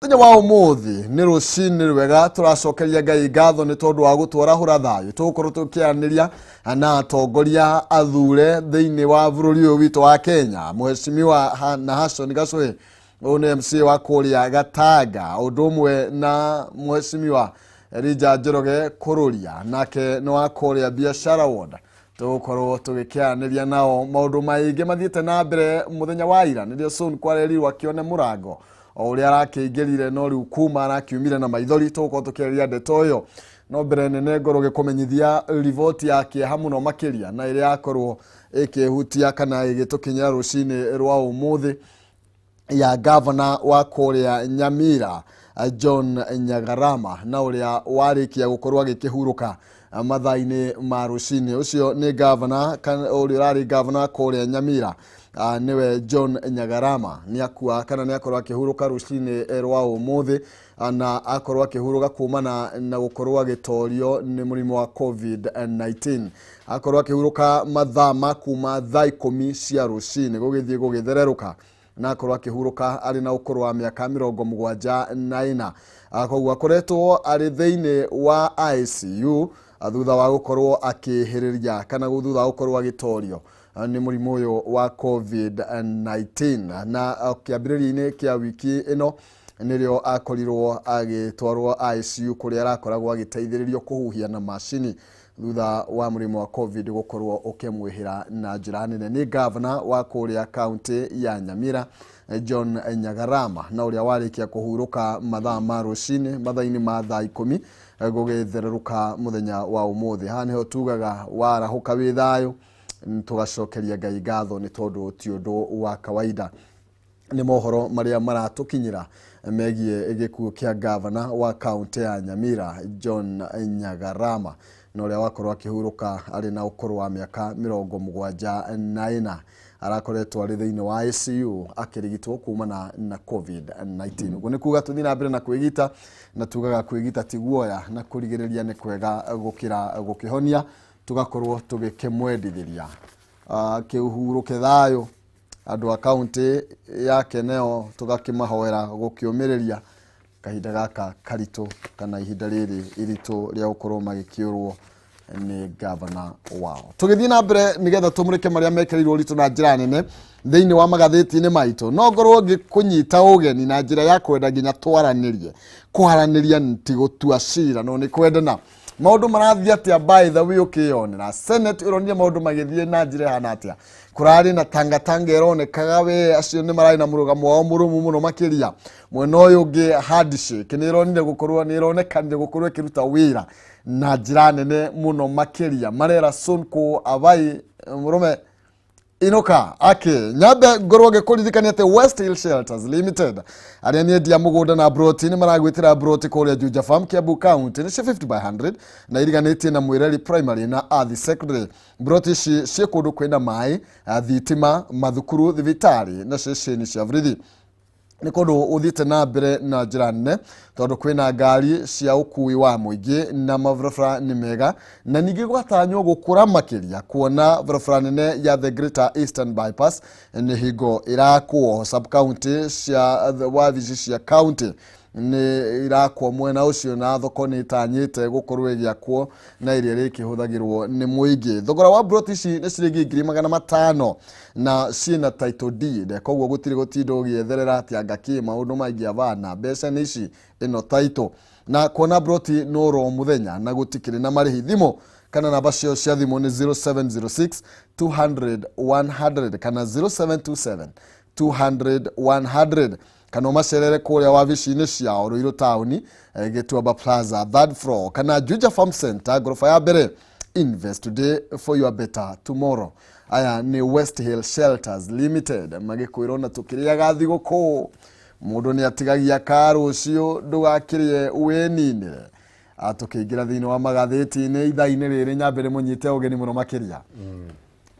Mũthenya wa ũmũthĩ nĩ rũcinĩ rwega, tũracokeria Ngai ngatho nĩ tondũ wa gũtwarahũra thayũ. Tũgũkorwo tũkĩaranĩria na atongoria athure thĩinĩ wa bũrũri ũyũ witũ wa Kenya, Mheshimiwa Nahashon Gachohi, ũyũ nĩ MCA wa kũrĩa Gatanga, ũndũ ũmwe na Mheshimiwa Elijah Njoroge Kũrũria, nake nĩ wa kũrĩa Biashara Ward. Tũgũkorwo tũgĩkĩaranĩria nao maũndũ maingĩ mathiĩte na mbere mũthenya wa ira, nĩrĩo Sonko arerirwo akĩone mũrango o ũrĩa arakĩingĩrire, no rĩu kuma arakiumire na maithori. Tũgũkorwo tũkĩarĩria ndeto ĩyo, no mbere nene ngorwo ngĩkũmenyithia riboti ya kĩeha mũno makĩria na ĩrĩa yakorwo ĩkĩhutia kana ĩgĩtũkinyĩra rũcinĩ rwa ũmũthĩ ya gavana wa kũrĩa Nyamira John Nyagarama, na ũrĩa warĩkia gũkorwo agĩkĩhurũka mathaa-inĩ ma rũcinĩ. Ũcio nĩ gavana ũrĩa ũrarĩ gavana kũrĩa Nyamira, nĩwe John Nyagarama, nĩ akua kana nĩ akorwo akĩhurũka rũcinĩ rwa ũmũthĩ, na akorwo akĩhurũka kumana na gũkorwo agĩtorio nĩ mũrimũ wa COVID-19. Akorwo akĩhurũka mathaa ma kuma thaa 10 cia rũcinĩ gũgĩthiĩ gũgĩthererũka, na akorwo akĩhurũka arĩ na ũkũrũ wa mĩaka 74. Koguo akoretwo arĩ thĩinĩ wa ICU thutha wa gũkorwo akĩhĩrĩria kana thutha wa gũkorwo agĩtorio nĩ mũrimũ ũyũ wa COVID-19, na kĩambĩrĩria-inĩ kĩa wiki ĩno nĩrĩo akorirwo agĩtwarwo ICU kũrĩa arakoragwo agĩteithĩrĩrio kũhuhia na macini thutha wa mũrimũ wa COVID gũkorwo ũkĩmwĩhĩra na njĩra nene. Nĩ gavana wa kũrĩa kaunti ya Nyamira John Nyagarama, na ũrĩa warĩkia kũhurũka mathaa ma rũcinĩ, mathaa-inĩ ma thaa 10 gũgĩthererũka mũthenya wa ũmũthĩ. Haha nĩho tugaga warahũka wĩ thayũ, tũgacokeria Ngai ngatho nĩ tondũ ti ũndũ wa kawaida. Nĩ mohoro marĩa maratũkinyĩra megiĩ gĩkuũ kĩa gavana wa kaunti ya Nyamira John Nyagarama, na ũrĩa wakorwo akĩhurũka arĩ na ũkũrũ wa mĩaka 74. Arakoretwo arĩ thĩinĩ wa ICU akĩrigitwo kumana na COVID-19. Ũguo nĩ kuga tũthiĩ na mbere na kwĩgita, na tugaga kwĩgita ti guoya, na kũrigĩrĩria nĩ kwega gũkĩra gũkĩhonia. Tũgakorwo tũgĩkĩmwendithĩria kĩhurũke thayũ. Andũ a kaunti yake neo tũgakĩmahoera gũkĩũmĩrĩria kahinda gaka karitũ kana ihinda rĩrĩ iritũ rĩa gũkorwo magĩkĩũrwo nĩ gavana wao. Tũgĩthiĩ na mbere nĩgetha tũmũrĩke marĩa mekĩrĩirwo ũritũ na njĩra nene thĩinĩ wa magathĩti-inĩ maitũ, no ngorwo ngĩkũnyita ũgeni na njĩra ya kwenda nginya twaranĩrie. Kwaranĩria ti gũtua cira, no nĩ kwendana. Maũndũ marathiĩ atĩa? By the way, ũkĩyonera Senate ĩronire maũndũ magĩthiĩ na njĩra ĩhana atĩa? Kũrarĩ na tangatanga ĩronekaga we acio nĩ mararĩ na mũrũgamo wao mũrũmu mũno makĩria. Mwena ũyũ ũngĩ, handshake nĩ ĩronire gũkorwo nĩ ĩronekanire gũkorwo ĩkĩruta wĩra na njĩra nene mũno makĩria. Marera Sonko abai mũrũme inuka ake. Nyambe ngorwo ngĩkũririkania atĩ West Hill Shelters Limited, arĩa nĩ endia mũgũnda na broti, nĩ maragwĩtĩra broti kũrĩa Juja Farm, Kiambu County. Nĩ cia 50 by 100 na iriganĩtie na Mwĩreri Primary na Athi Secondary. Broti ici ciĩ kũndũ kwĩna maĩ, thitima, mathukuru, thibitarĩ na ceceni cia borithi. Nĩ kũndũ ũthiĩte na mbere na njĩra nene tondũ kwĩna ngari cia ũkui wa mũingĩ na mabarabara nĩ mega, na ningĩ gwatanywo gũkũra makĩria kuona barabara nene ya the Greater Eastern Bypass nĩ hingo ĩrakwo. Sub county cia wabici cia county nĩ irakwo mwena ũcio, na thoko nĩ ĩtanyĩte gũkorwo ĩgĩakwo na ĩrĩa ĩrĩkĩhũthagĩrwo nĩ mũingĩ. Thogora wa broti ici nĩ ciringi 500,000 na ciĩna title deed, koguo gũtirĩ gũtinda ũgĩetherera atĩ anga kĩ maũndũ maingĩ abana, mbeca nĩ ici, ĩno title. Na kuona broti no ro mũthenya na gũtikĩrĩ na marĩhi. Thimũ kana namba ciao cia thimũ nĩ 0706 200 100 kana 0727 200 100, kana ũmacerere kũrĩa wabici-inĩ ciao Ruiru taũni, Gĩtuamba Plaza, third floor, kana Juja Farm Center, ngoroba ya mbere. Invest today for your better tomorrow. Aya nĩ West Hill Shelters Limited, magĩkwĩrwo na tũkĩrĩaga thigũkũ mũndũ nĩ atigagia ka rũciũ ndũgakĩrĩe wĩninĩre. Tũkĩingĩra thĩinĩ wa magathĩti-inĩ ithaa-inĩ rĩrĩ, nyambe mũnyite ũgeni mũno makĩria.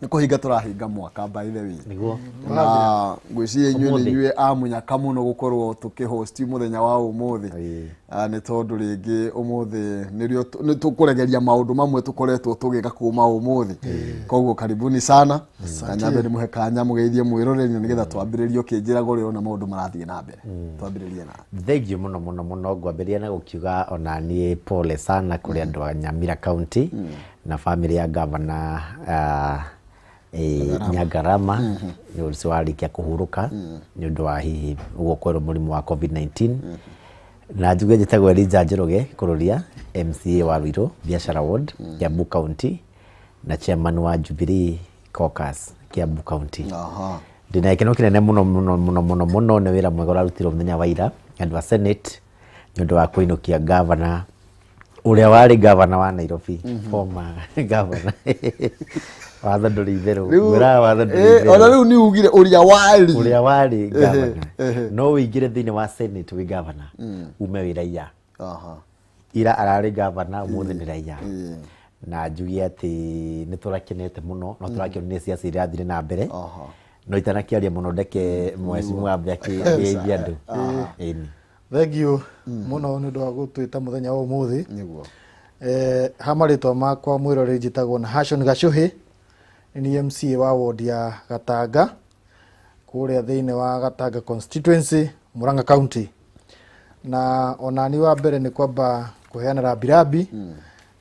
Nĩ kũhinga tũrahinga mwaka, by the way. Nĩguo. Na ngwĩciria inyuĩ nĩ Ũmũthĩ. inyuĩ a mũnyaka mũno gũkorwo tũkĩhost mũthenya wa ũmũthĩ. Ĩĩ. Ah, nĩ tondũ rĩngĩ ũmũthĩ nĩrĩo nĩ tũkũregeria maũndũ mamwe tũkoretwo tũgĩka kuma ũmũthĩ. Koguo karibuni sana, na nyambe ndĩmũhe kanya mũgeithie mwĩroreri na nĩgetha twambĩrĩrie ũkĩnjĩraga ũrĩa ũrona maũndũ marathiĩ na mbere. Twambĩrĩrie na Thengiũ mũno mũno mũno. Ngwambĩrĩria na gũkiuga ona niĩ pole sana kũrĩ andũ a Nyamira County na famĩlĩ ya gavana Nyangarama, nĩ ũcio warĩkia kũhurũka nĩ ũndũ wa hihi ũguo kwerwo mũrimũ wa COVID-19. Na njuge njĩtagwo Elijah Njoroge Kũrũria, MCA wa Ruiru Biashara Ward, Kiambu County, na chairman wa Jubilee Caucus Kiambu County. Ndĩna gĩkeno kĩnene mũno mũno mũno mũno mũno nĩ wĩra mwega ũrarutirwo mũthenya wa ira nĩ andũ a Senate nĩ ũndũ wa kũinũkia gavana ũrĩa warĩ gavana wa Nairobi, former governor. Watho ndũrĩ itherũ. Ngwĩraga watho ndũrĩ Ona itherũ. rĩu nĩ ugire ũrĩa warĩ. Ũrĩa warĩ gavana. No ũingĩre thĩinĩ wa Senate wĩ gavana, ume wĩ raia. Ira ararĩ gavana, ũmũthĩ nĩ raia. Na njuge atĩ nĩ tũrakenete mũno, no tũrakĩonire ciaca irathire na mbere. No itanakĩaria mũno, ndeke mheshimiwa ambe akĩgeithie andũ. Ĩni. Thengiũ mũno nĩ ũndũ wa gũtwĩta mũthenya wa ũmũthĩ. Nĩguo. Ha marĩtwa makwa, mwĩroreri, njĩtagwo na Hashon Gacuhĩ, nĩ niĩ MCA wa ward ya Gatanga kũrĩa thĩinĩ wa Gatanga constituency, Murang'a County. Na onani wa mbere nĩ kwamba kũheana rambirambi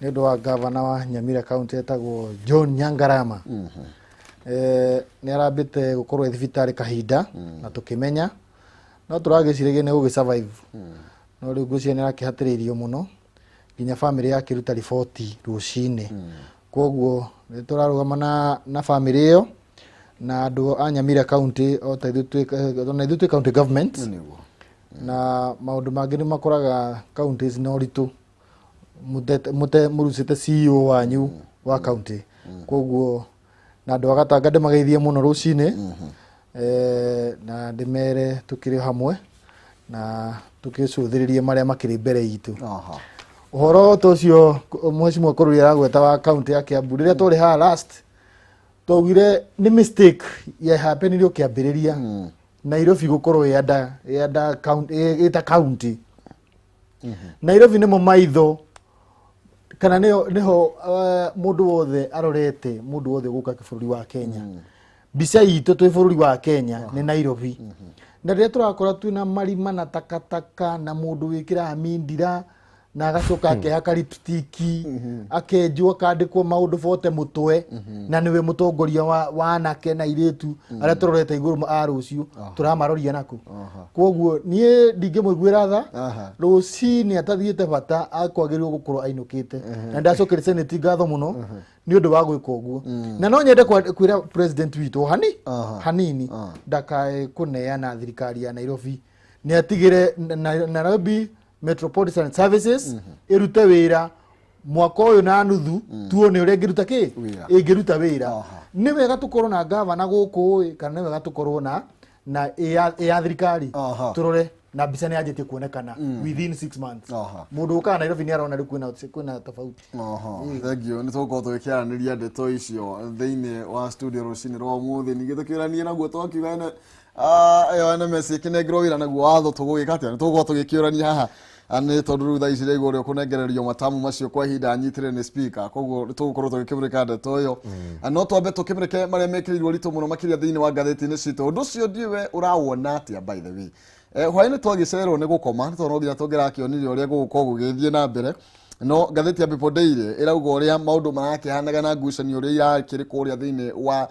nĩ ũndũ wa gavana wa Nyamira County etagwo John Nyangarama. Nĩ arambĩte gũkorwo e thibitarĩ kahinda na tũkĩmenya no tũragĩciragia nĩ gũgĩ survive, no rĩu ngwĩciria nĩ arakĩhatĩrĩirio mũno nginya famĩlĩ yakĩruta riboti rũcinĩ. Koguo nĩ tũrarũgama na famĩlĩ ĩyo na andũ a Nyamira County o ta ithuĩ ona ithuĩ twĩ county government. Na maũndũ mangĩ nĩ makoraga counties na ũritũ mũrucĩte CEO wanyu wa county. Koguo na andũ a Gatanga ndĩmageithie mũno rũcinĩ, na ndĩmere tũkĩrĩ hamwe na tũkĩcũthĩrĩrie marĩa makĩrĩ mbere itũ. Ũhoro ta ũcio mheshimiwa Kũrũri aragweta wa county ya Kiambu, rĩrĩa twarĩ haha last twaugire nĩ mistake ya happenire ũkĩambĩrĩria Nairobi gũkorwo ĩ under county, ĩta county. Nairobi nĩmo maitho kana nĩho mũndũ wothe arorete, mũndũ wothe gũka bũrũri wa Kenya. Mbica itũ twĩ bũrũri wa Kenya nĩ Nairobi, na rĩrĩa tũrakora twĩna marima na takataka na mũndũ wĩkĩraga mindira na agacoka akehaka lipstick, akenjwo, akandĩkwo maũndũ bote mũtwe, na nĩwe mũtongoria wa anake na airĩtu arĩa tũrorete igũrũ a rũciũ, tũramaroria naku. Koguo niĩ ndingĩmũiguĩra tha. Rũcinĩ atathiĩte bata akwagĩrĩirwo gũkorwo ainũkĩte, na ndacokeria Senate ngatho mũno nĩ ũndũ wa gwĩka ũguo. Na no nyende kwĩra president witũ hanini ndakae kũneana thirikari ya Nairobi, nĩ atigĩre Nairobi Metropolitan Services ĩrute wĩra mwaka ũyũ na nuthu, tuone ũrĩa ĩngĩruta kĩ Wĩra. Ĩngĩruta wĩra. Nĩ wega tũkorwo na gavana gũkũ ĩ, kana nĩ wega tũkorwo na ĩ ya thirikari? Tũrore na mbica nĩ yanjĩtie kuonekana within 6 months. Mũndũ ũkaga Nairobi nĩ arona rĩu kwĩna tofauti. Oho, thank you. Nĩ tũgũkorwo tũgĩkĩaranĩria ndeto icio thĩinĩ wa studio rũcinĩ rwa ũmũthĩ. Ningĩ tũkĩũranie naguo twakiuga ene ĩyo NMS ĩkĩnengerwo wĩra naguo watho tũgũgĩka atĩa? Nĩ tũgũkorwo tũgĩkĩũrania haha. Nĩ tondũ rĩu thaa ici ndaigua ũrĩa ũkũnengererio matamu macio kwa ihinda anyitĩre nĩ speaker, koguo nĩ tũgũkorwo tũgĩkĩmũrĩka ndeto ĩyo. No twambe tũkĩmũrĩke marĩa mekĩrĩirwo ũritũ mũno makĩria thĩinĩ wa ngathĩti-inĩ citũ. Ũndũ ũcio ndiũĩ we ũrawona atĩa, by the way. Hwaĩ-inĩ twagĩcererwo nĩ gũkoma nĩ tondũ no nginya tũngĩrakĩonire ũrĩa gũgũkorwo gũgĩthiĩ na mbere, no ngathĩti ya People Daily ĩrauga ũrĩa maũndũ marakĩhanaga na ngucanio ũrĩa irakĩrĩ kũrĩa thĩinĩ wa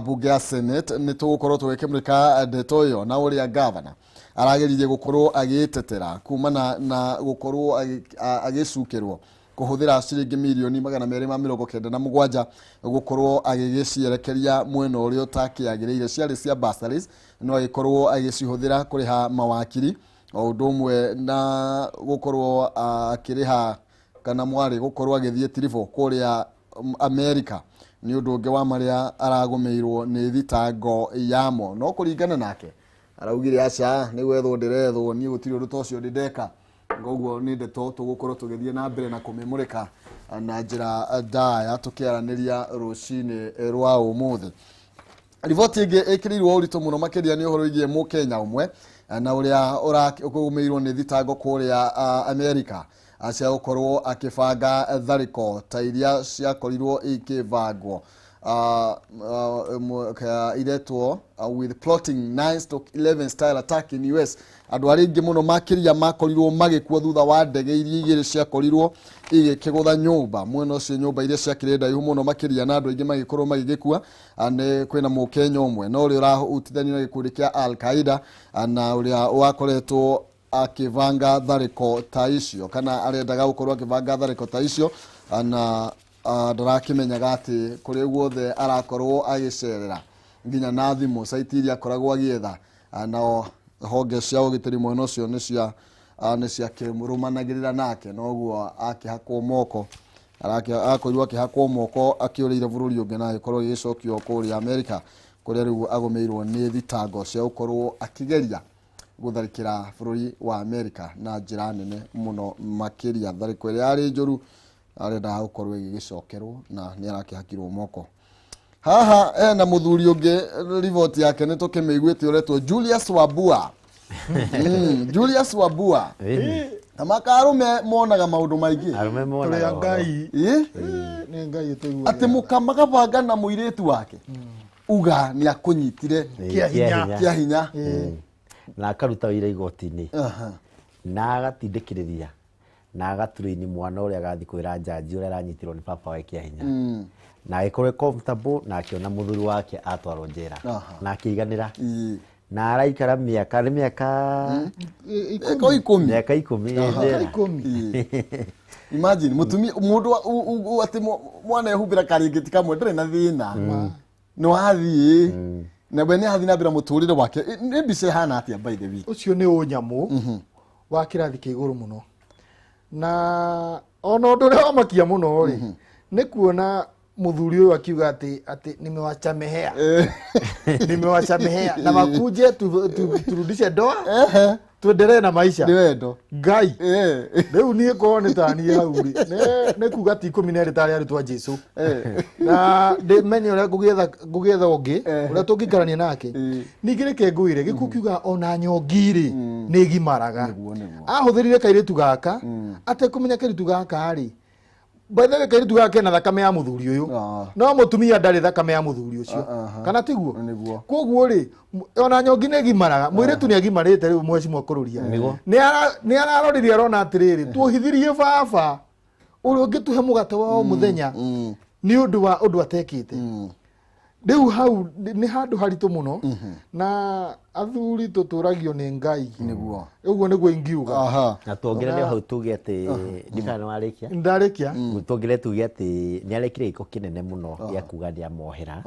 mbunge ya Senate. Nĩ tũgũkorwo tũgĩkĩmũrĩka ndeto ĩyo na ũrĩa gavana arageririe gũkorwo agĩĩtetera kumana na gũkorwo agĩcukĩrwo kũhũthĩra ciringi mirioni 297 gũkorwo agĩgĩcierekeria mwena ũrĩa ũtakĩagĩrĩire. Ciarĩ cia bursaries, no agĩkorwo agĩcihũthĩra kũrĩha mawakiri o ũndũ ũmwe na gũkorwo akĩrĩha kana mwarĩ gũkorwo agĩthiĩ tiribũ kũrĩa America nĩ ũndũ ũngĩ wa marĩa aragũmĩirwo nĩ thitango yamo. No kũringana nake araugire, aca, nĩ gwethwo ndĩrethwo, niĩ gũtirĩ ũndũ ta ũcio ndĩ ndeka. Koguo nĩ ndeto tũgũkorwo tũgĩthiĩ na mbere na kũmĩmũrĩka. Na njĩra ndaya tũkĩaranĩria rũcinĩ rwa ũmũthĩ. Riboti ĩngĩ ĩkĩrĩirwo ũritũ mũno makĩria nĩ ũhoro wĩgiĩ mũkenya ũmwe na ũrĩa ũragũmĩirwo nĩ thitango kũrĩa Amerika cia gũkorwo akĩbanga tharĩko ta iria ciakorirwo ikĩbangwo iretwo with plotting 9/11 style attack in US. Andũ arĩa aingĩ mũno makĩria makorirwo magĩkua thutha wa ndege iria igĩrĩ ciakorirwo igĩkĩgũtha nyũmba mwena ũcio, nyũmba iria ciakĩrĩ ndaihu mũno makĩria, na andũ aingĩ magĩkorwo magĩgĩkua. Nĩ kwĩna mũkenya ũmwe na ũrĩa ũrahutithanio na gĩkundi kĩa Al Qaeda na ũrĩa wakoretwo akĩbanga tharĩko ta icio, kana arendaga gũkorwo akĩbanga tharĩko ta icio, na ndarakĩmenyaga atĩ kũrĩa guothe arakorwo agĩcerera nginya na thimũ site iria akoragwo agĩetha, nao honge cia ũgitĩri mwena ũcio nĩ ciakĩrũmanagĩrĩra nake, noguo akĩhakwo moko, akorirwo akĩhakwo moko akĩũrĩire bũrũri ũngĩ na agĩkorwo agĩgĩcokio kũrĩa Amerika, kũrĩa rĩu agũmĩirwo nĩ thitango cia gũkorwo akĩgeria gũtharĩkĩra bũrũri wa Amerika na njĩra nene mũno makĩria, tharĩko ĩrĩa yarĩ njũru arendaga gũkorwo ĩgĩgĩcokerwo, na nĩ arakĩhakirwo moko. Haha hena mũthuri ũngĩ, riboti yake nĩ tũkĩmĩiguĩte, ũretwo Julius Wambua. Julius Wambua na makarume monaga maũndũ maingĩ. Arũme Tũrĩ monaga a ũhoro. Ngai. Ĩ? Nĩ Ngai ũtũiguaga. Atĩ mũkamagabanga na mũirĩtu wake uga nĩ akũnyitire Ĩ, Kĩa hinya. kĩa hinya. Na akaruta wĩra igoti-inĩ na agatindĩkĩrĩria na agaturĩini mwana ũrĩa agathiĩ kwĩra njanji ũrĩa aranyitirwo nĩ baba wake kĩa hinya, na agĩkorwo e comfortable na akĩona mũthuri wake atwarwo njera na akĩiganĩra na araikara mĩaka nĩ mĩaka Ĩko 10. Mĩaka 10 ĩ njera. 10. Ĩ. Imagine mũtumia mũndũ atĩ mwana ehumbĩra karĩngĩti kamwe ndĩrĩ na thĩna nĩ wathiĩ na we nĩ athiĩ na mbere mũtũrĩre wake. Nĩ mbica ĩhana atĩa, by the way? Ũcio nĩ ũnyamũ wa kĩrathi kĩa igũrũ mũno, na ona ũndũ ũrĩa wamakia mũno rĩ, nĩ kuona mũthuri ũyũ akiuga atĩ nimewachamehea, nimewachamehea na makuje turudishe ndoa, tuendelee na maisha. Nĩ wendo. Ngai. Rĩu niĩ korwo nĩ taniĩ hau rĩ, nĩ kuga ti 12 tarĩ arutwo a Jesu na ndĩmenye ũrĩa ngũgĩetha ũngĩ ũrĩa tũngĩikarania nake. Ningĩ reke ngwĩre gĩkuũ kiugaga ona nyongi rĩ nĩ ĩgimaraga. Nĩguo, nĩguo. Ahũthĩrire kairĩtu gaka atekũmenya kairĩtu gaka rĩ, by the way, kairĩtu gaka kena thakame ya mũthuri ũyũ, no mũtumia ndarĩ thakame ya mũthuri ũcio. Kana tiguo? Nĩguo. Koguo rĩ, ona nyongi nĩ ĩgimaraga, mũirĩtu nĩ agimarĩte rĩu, mheshimiwa Kũrũria. Nĩ araroririe arona atĩrĩrĩ, tuohithirie baba ũrĩa ũngĩtũhe mũgate wa o mũthenya nĩ ũndũ wa ũndũ atekĩte. Rĩu hau nĩ handũ haritũ mũno, na athuri tũtũragio nĩ Ngai. Ũguo nĩguo ingiuga. Na tuongerere hau tuge atĩ ndikana nĩ warĩkia. Ndarĩkia. Tuongerere tuge atĩ nĩ arekire gĩko kĩnene mũno gĩa kuga nĩ amohera,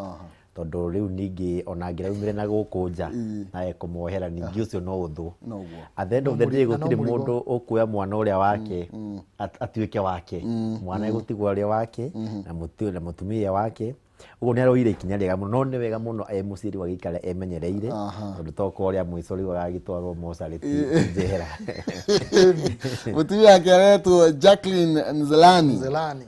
tondũ rĩu ningĩ ona angĩraumire na gũkũ nja na ekũmohera ningĩ, ũcio no ũthũ. Noguo. At the end of the day, Na no gũtirĩ mũrigo. mũndũ ũkuoya mwana ũrĩa wake atuĩke wake. Mwana egũtigwo arĩ wake na mũtumia wake. Ũguo nĩ aroire ikinya rĩega mũno, no nĩ wega mũno e mũciĩ rĩu agĩikare emenyereire, tondũ tokorwo rĩa mũico rĩu agagĩtwarwo mocarĩ ti njera. Mũtumia wake aretwo Jacqueline Nzelani. Zelani.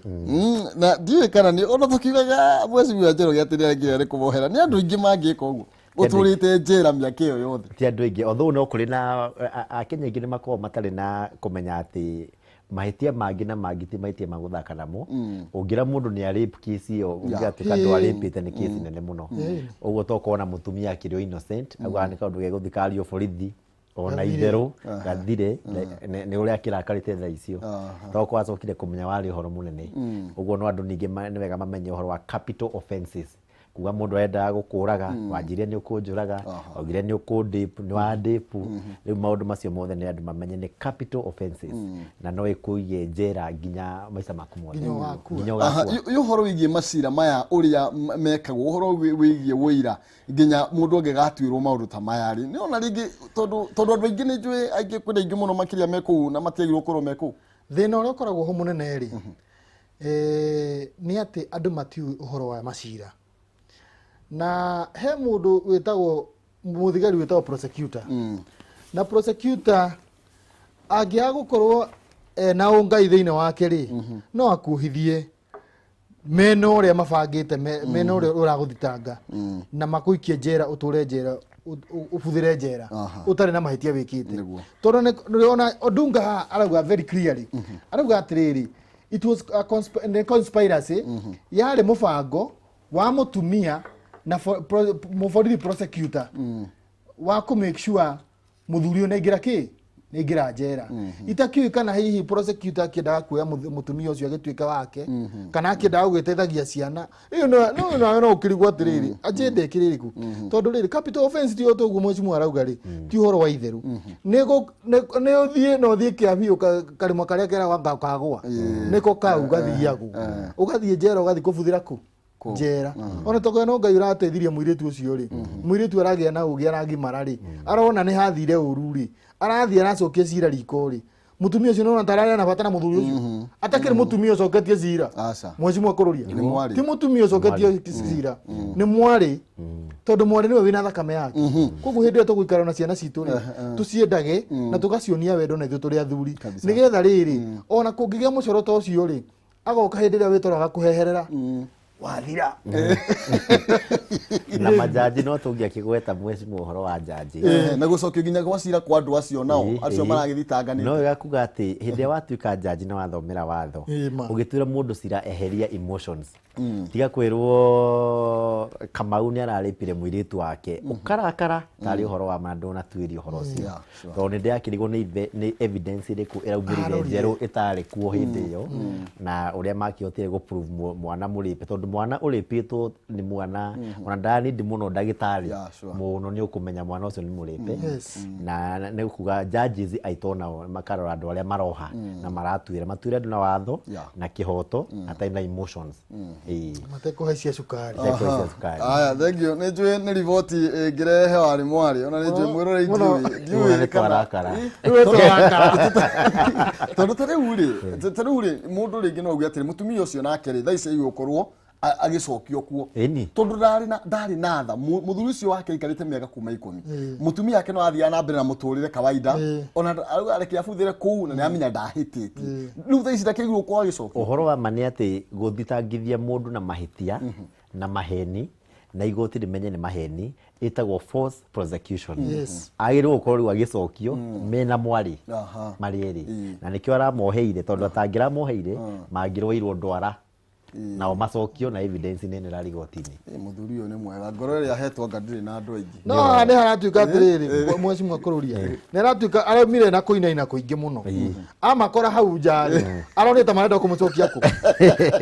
Na ndiũĩ kana nĩ ona tũkiugaga mheshimiwa Njoroge atĩ nĩ aregire nĩ kũmohera, nĩ andũ aingĩ mangĩka ũguo ũtũrĩte njera mĩaka ĩyo yothe? Ti andũ aingĩ, although no kũrĩ na Akenya aingĩ nĩ makoragwo matarĩ na kũmenya atĩ mahĩtia mangĩ na mangĩ ti mahĩtia ma gũthaka namo. Ũngĩra mũndũ nĩ a rape, case ĩyo ũngĩgatuĩka andũ arĩpĩte nĩ case nene mũno. Ũguo tokorwo na mũtumia akĩrĩ o innocent, augaga nĩ kaũndũ gegũthiĩ kario borithi ona itherũ gathire nĩ ũrĩa akĩrakarĩte thaa icio, tokorwo acokire kũmenya warĩ ũhoro mũnene ũguo. No andũ ningĩ nĩ wega mamenye ũhoro wa capital offenses, kuga mũndũ arendaga gũkũraga, wanjirie nĩ ũkũnjũraga, waugire nĩ ũkũndĩpu, nĩ wandĩpu. Rĩu maũndũ macio mothe nĩ andũ mamenye nĩ capital offenses na no ĩkũige njera nginya maica maku mothe. Nginya ũgakua. Nginya ũgakua. Yu ũhoro wĩgiĩ macira maya ũrĩa mekagwo, ũhoro wĩgiĩ wũira nginya mũndũ angĩgatuĩrwo maũndũ ta maya rĩ, nĩ ona rĩngĩ tondũ andũ aingĩ nĩ njũĩ aingĩ, kwĩna aingĩ mũno makĩria me kũu na matiagĩrĩirwo gũkorwo me kũu. Thĩna ũrĩa ũkoragwo ho mũnene rĩ, nĩ atĩ andũ matiũĩ ũhoro wa macira, na he mũndũ wĩtagwo mũthigari wĩtagwo prosecutor, na prosecutor angĩaga gũkorwo Ena ũngai thĩinĩ wake rĩ, no akuhithie mena ũrĩa mabangĩte, mena ũrĩa ũragũthitanga na makũikie njera, ũtũre njera, ũbuthĩre njera ũtarĩ na mahĩtia wĩkĩte. Tondũ nĩũrona Odunga haha arauga very clearly, arauga atĩrĩrĩ, it was a nĩ conspiracy, yarĩ mũbango wa mũtumia na mũborithi prosecutor wa kũ make sure mũthuri ũyũ nĩaingĩra kĩ, nĩaingĩra njera. Itakiũĩ kana hihi prosecutor akĩendaga kuoya mũtumia ũcio agĩtuĩka wake, kana akĩendaga gũgĩteithagia ciana. Ĩyo no nawe no ũkĩrigwo atĩrĩrĩ, agenda ĩkĩrĩ ĩrĩkũ? Tondũ rĩrĩ, capital offense ti ũguo mheshimiwa arauga rĩ, ti ũhoro wa itherũ. Nĩ ũthiĩ na ũthiĩ kĩa biũ karĩma karĩa keragwo anga kagũa. Nĩko kau gathiagwo. Ũgathiĩ njera, ũgathiĩ kũbuthĩra kũ? Njera. Ona tokorwo no Ngai ũrateithirie mũirĩtu ũcio rĩ, mũirĩtu aragĩa na ũgĩ, aragimara rĩ, arona nĩ hathire ũru rĩ, arathiĩ aracokia cira riko rĩ, mũtumia ũcio nĩwona tararĩa na bata na mũthuri ũcio atakĩrĩ mũtumia ũcoketie cira. Aca. Mheshimiwa Kũrũria. Nĩ mwarĩ. Ti mũtumia ũcoketie cira, nĩ mwarĩ, tondũ mwarĩ nĩwe wĩna thakame yake. Koguo hĩndĩ ĩyo tũgũikara na ciana citũ rĩ, tũciendage na tũgacionia wendo na ithuĩ tũrĩ athuri, nĩgetha rĩrĩ ona kũngĩgĩa mũcoro ta ũcio rĩ, agoka hĩndĩ ĩrĩa wĩtoraga kũheherera wathira. Na majaji no tũngĩakĩgweta mheshimiwa ũhoro wa jaji. Na gũcokio nginya gwa cira kwa andũ acio nao acio maragĩthitanganĩte. No wega kuga atĩ hĩndĩ ĩrĩa watuĩka jaji na wathomera watho, ũgĩtuĩra mũndũ cira, eheria emotions. Tiga kwĩrwo Kamau nĩ ararĩpire mũirĩtu wake, ũkarakara tarĩ ũhoro wa ma ndũnatuĩria ũhoro ũcio. Yeah, sure. Tondũ nĩ ndĩrakĩrigwo nĩ evidence ĩrĩkũ ĩraumĩrire Arorire. njerũ ĩtarĩ kuo hĩndĩ ĩyo, na ũrĩa makĩhotire gũ prove mwana mũrĩpe, tondũ mwana ũrĩpĩtwo nĩ mwana ona ndanindi mũno ndagĩtarĩ Yeah, sure. mũno nĩ ũkũmenya mwana ũcio nĩ mũrĩpe. Na nĩ kuga judges aitũ nao makarora andũ arĩa maroha na maratuĩra, matuĩre andũ na watho na kĩhoto, hatarĩ na emotions. Matekũhaicia cukari. Matekũhaicia cukari. Aya, thank you. Nĩ njũĩ nĩ riboti ĩngĩrehe warĩ mwarĩ, ona nĩ njũĩ mwĩrorei Mũno. ndiũĩ Mũno nĩ kana twarakara. Rĩu twarakara. Tondũ ta rĩu rĩ, ta rĩu rĩ, mũndũ rĩngĩ no auge atĩrĩ, mũtumia ũcio nake rĩ, thaa ici agũkorwo agĩcokio kuo. Tondũ ndarĩ na tha. Mũthuri ũcio wake aikarĩte mĩaka kuma 10. Mũtumia wake no athiaga na mbere na mũtũrĩre kawaida. Ona arauga reke abuthĩre kũu na nĩamenya ndahĩtĩtie. Rĩu thaa ici ndakĩagĩrĩirwo gũkorwo agĩcokio. Ũhoro wa ma nĩ atĩ gũthitangithia mũndũ na mahĩtia na maheni na igoti rĩmenye nĩ maheni ĩtagwo false prosecution. Agĩrĩirwo gũkorwo rĩu agĩcokio mena mwarĩ marĩ erĩ. Na nĩkĩo aramoheire, tondũ atangĩramoheire mangĩrwairwo ndwara nao macokio na evidence nene ra rigoti-inĩ. Mũthuri ũyũ nĩ mwega, ngoro ĩrĩa ahetwo anga ndĩrĩ na andũ aingĩ. No haha nĩ haratuĩka atĩrĩrĩ, mheshimiwa Kũrũria, nĩ aratuĩka araumire na kũinaina kũingĩ mũno. Amakora hau nja rĩ, aronete marenda kũmũcokia kũ?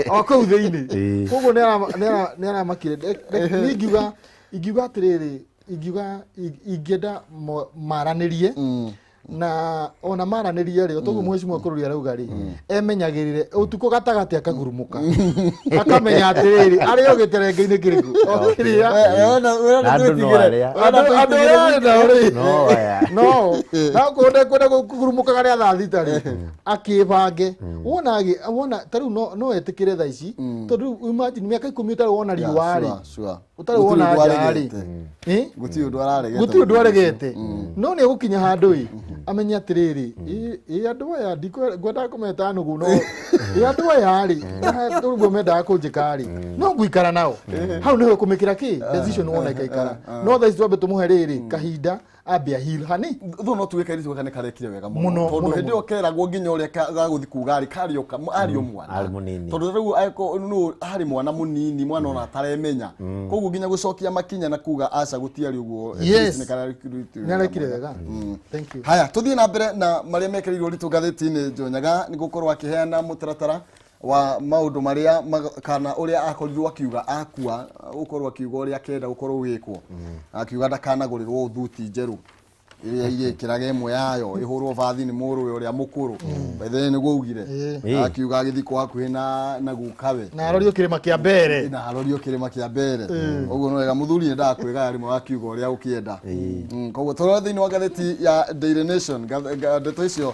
O kũu thĩinĩ. Koguo nĩ aramakire. Niĩ ingiuga atĩrĩrĩ, ingĩenda maranĩrie, na ona maranĩrie rĩ, toguo mheshimiwa Kũrũria arauga rĩ, emenyagĩrĩre ũtukũ gatagatĩ akagurumũka, akamenya atĩrĩrĩ, arĩ o gĩterenge-inĩ kĩrĩkũ? O kĩrĩa. Na andũ no arĩa. Andũ arĩa arĩ nao rĩ. No aya. No. Na okorwo ndekwenda kũgurumũkaga rĩa thaa thita rĩ, akĩbange. Wona ta rĩu no etĩkĩre thaa ici, tondũ rĩu imagine mĩaka 10 ũtarĩ wona riũa rĩ. Yeah, sure, sure. Ũtarĩ Gũtirĩ wona ũndũ nja rĩ. aregete. Gũtirĩ ũndũ araregete. Gũtirĩ ũndũ aregete. No nĩ egũkinya handũ ĩ, amenye atĩrĩrĩ, ĩ andũ aya ngwendaga kũmeta nũgũ, no ĩ andũ aya rĩ, ũguo mendaga kũnjĩka rĩ, no ngũikara nao. Hau nĩho ũkũmĩkĩra kĩ? Decision wona ikaikara. No thaa ici twambe tũmũhe rĩrĩ, kahinda ambe a heal hani. Thũ no tuge kairĩtu gaka nĩ karekire wega mũno. Mũno, Tondũ mũno, hĩndĩ ĩyo keragwo nginya ũrĩa gagũthiĩ kuga rĩ, karĩ o arĩ o mwana. Arĩ mũnini. Tondũ rĩu angĩkorwo nũ harĩ mwana mũnini, mwana ona ataremenya. Koguo nginya gũcokia makinya na kuga aca gũtiarĩ ũguo, at least nĩ karekire Nĩ arekire wega. Thank you. Haya, tũthiĩ na mbere na marĩa mekĩrĩirwo ũritũ ngathĩti-inĩ. Njonyaga nĩ gũkorwo akĩheana mũtaratara wa maũndũ marĩa kana ũrĩa akorirwo akiuga akua, gũkorwo akiuga ũrĩa akenda gũkorwo ũgĩkwo. Akiuga ndakanagũrĩrwo thuti njerũ ĩrĩa igĩkĩraga ĩmwe yayo ĩhũrwo bathi nĩ mũrũwe ũrĩa mũkũrũ. By the way, nĩguo augire. Akiuga agĩthikwo hakuhĩ na gukawe. Na arorio kĩrĩma kĩa mbere. Na arorio kĩrĩma kĩa mbere. Ũguo no wega mũthuri nĩ ndakwĩgaya rĩmwe akiuga ũrĩa ũkĩenda. Koguo tũrore thĩinĩ wa ngathĩti ya Daily Nation, ndeto icio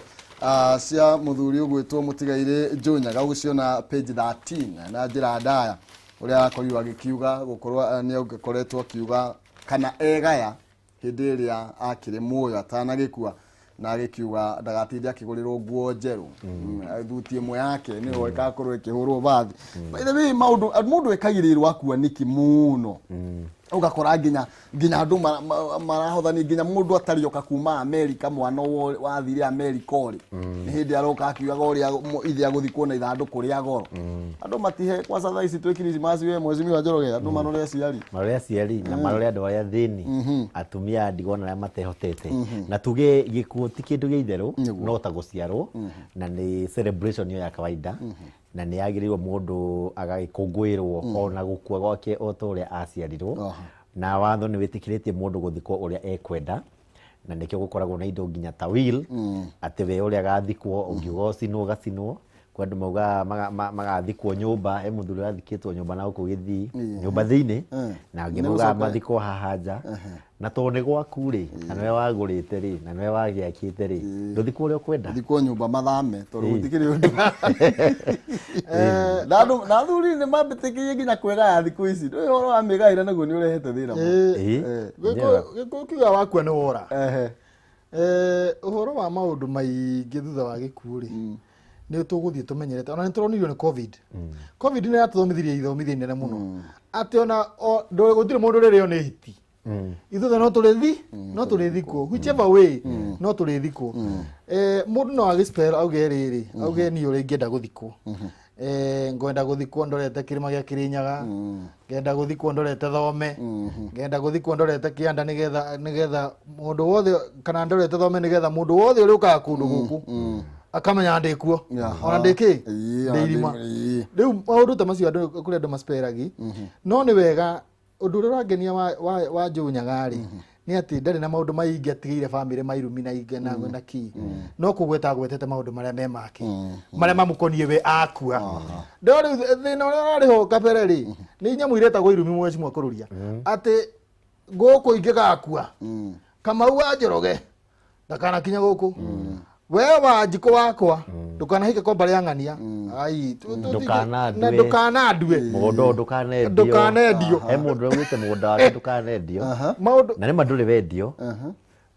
cia mũthuri ũgwĩtwo Mũtigairĩ Njũnyaga, ũgũciona page 13 na njĩra ndaya ũrĩa akorirwo agĩkiuga gũkorwo nĩ akoretwo akiuga kana egaya hĩndĩ ĩrĩa akĩrĩ muoyo atanagĩkua. Na agĩkiuga ndagatinde akĩgũrĩrwo nguo njerũ. Thuti ĩmwe yake nĩyo ĩgakorwo ĩkĩhũrwo bathi. By the way, maũndũ mũndũ ekagĩrĩrwo akua nĩkĩ mũno, ũgakora nginya andũ marahothania, nginya mũndũ atarĩ oka kuma Amerika, mwana wathire Amerika ũrĩ nĩ hĩndĩ aroka akiugaga ũrĩa ithe agũthikwo na ithandũkũ rĩa goro. Andũ matihe kwanza thaa ici twĩ Christmas, we Mheshimiwa Njoroge, andũ marore aciari. Marore aciari na marore andũ arĩa thĩni, atumia a ndigwa na arĩa matehotete, na tuge gĩkuũ ti kĩndũ gĩa itherũ. No ta gũciarwo, na nĩ celebration ĩyo ya kawaida, na nĩ yagĩrĩirwo mũndũ agagĩkũngũĩrwo ona gũkua gwake o ta ũrĩa aciarirwo. Na watho nĩ wĩtĩkĩrĩtie mũndũ gũthikwo ũrĩa ekwenda, na nĩkĩo gũkoragwo na indo nginya ta will, atĩ we ũrĩa agathikwo, ũngiuga ũcinwo ũgacinwo. Kwĩ andũ maugaga magathikwo nyũmba, he mũthuri ũrathikĩtwo nyũmba na gũkũ Gĩthii, nyũmba thĩinĩ, na angĩ Nĩ maugaga gũcoka- mathikwo haha nja. Na tondũ nĩ gwaku rĩ, na nĩwe wagũrĩte rĩ, na nĩwe wagĩakĩte rĩ, ndũthikwo ũrĩa ũkwenda. Thikwo nyũmba mathame tondũ gũtikĩrĩ ũndũ. Na athuri nĩ mambĩtĩkĩrie nginya kwĩgaya thikũ ici. Ndũĩ ũhoro wa mĩgaĩra naguo nĩ ũrehete thĩna mũno. Nĩwega. Gĩkũyũ kiuga wakua nĩ wora. Ũhoro wa maũndũ maingĩ thutha wa gĩkuũ rĩ, nĩ tũgũthiĩ tũmenyerete. Ona nĩ tũronirio nĩ COVID. COVID nĩ yatũthomithirie ithomithia inene mũno, atĩ ona gũtirĩ mũndũ ũrĩrĩo nĩ hiti. Ithuothe no tũrĩthi, no tũrĩthikwo, whichever way no tũrĩthikwo. Mũndũ no agĩspell auge rĩrĩ, auge niĩ ũrĩa ingĩenda gũthikwo, ngwenda gũthikwo ndorete kĩrĩma gĩa Kĩrĩnyaga, ngenda gũthikwo ndorete thome, ngenda gũthikwo ndorete kĩanda, nĩgetha mũndũ wothe, kana ndorete thome, nĩgetha mũndũ wothe ũrĩa ũkaga kũndũ gũkũ akamenya ndĩ kuo, ona ndĩ kĩ, ndĩ irima. Rĩu maũndũ ta macio andũ, kũrĩ andũ masperagi, no nĩ wega. Ũndũ ũrĩa ũrangenia wa Joe Nyaga rĩ, nĩ atĩ ndarĩ na maũndũ maingĩ atigĩire bamĩrĩ mairumi na ingĩ na kĩ, no kũgweta agwetete maũndũ marĩa me make, marĩa mamũkoniĩ we akua. No rĩu thĩna ũrĩa ũrarĩ ho kabere rĩ, nĩ nyamũ iretagwo irumi, mweci kũrũria atĩ gũkũ ingĩgakua, Kamau wa Njoroge ndakanakinya gũkũ, we wa njikũ wakwa ndũkanahike kwa mbarĩ ya ng'ania. Ai, Ndũkanandue. Na ndũkanandue. Mũgũnda ũyũ ndũkanendio. Ndũkanendio. He mũndũ ũraugĩte mũgũnda wake ndũkanendio. Maũndũ Na nĩma ndũrĩ wendio,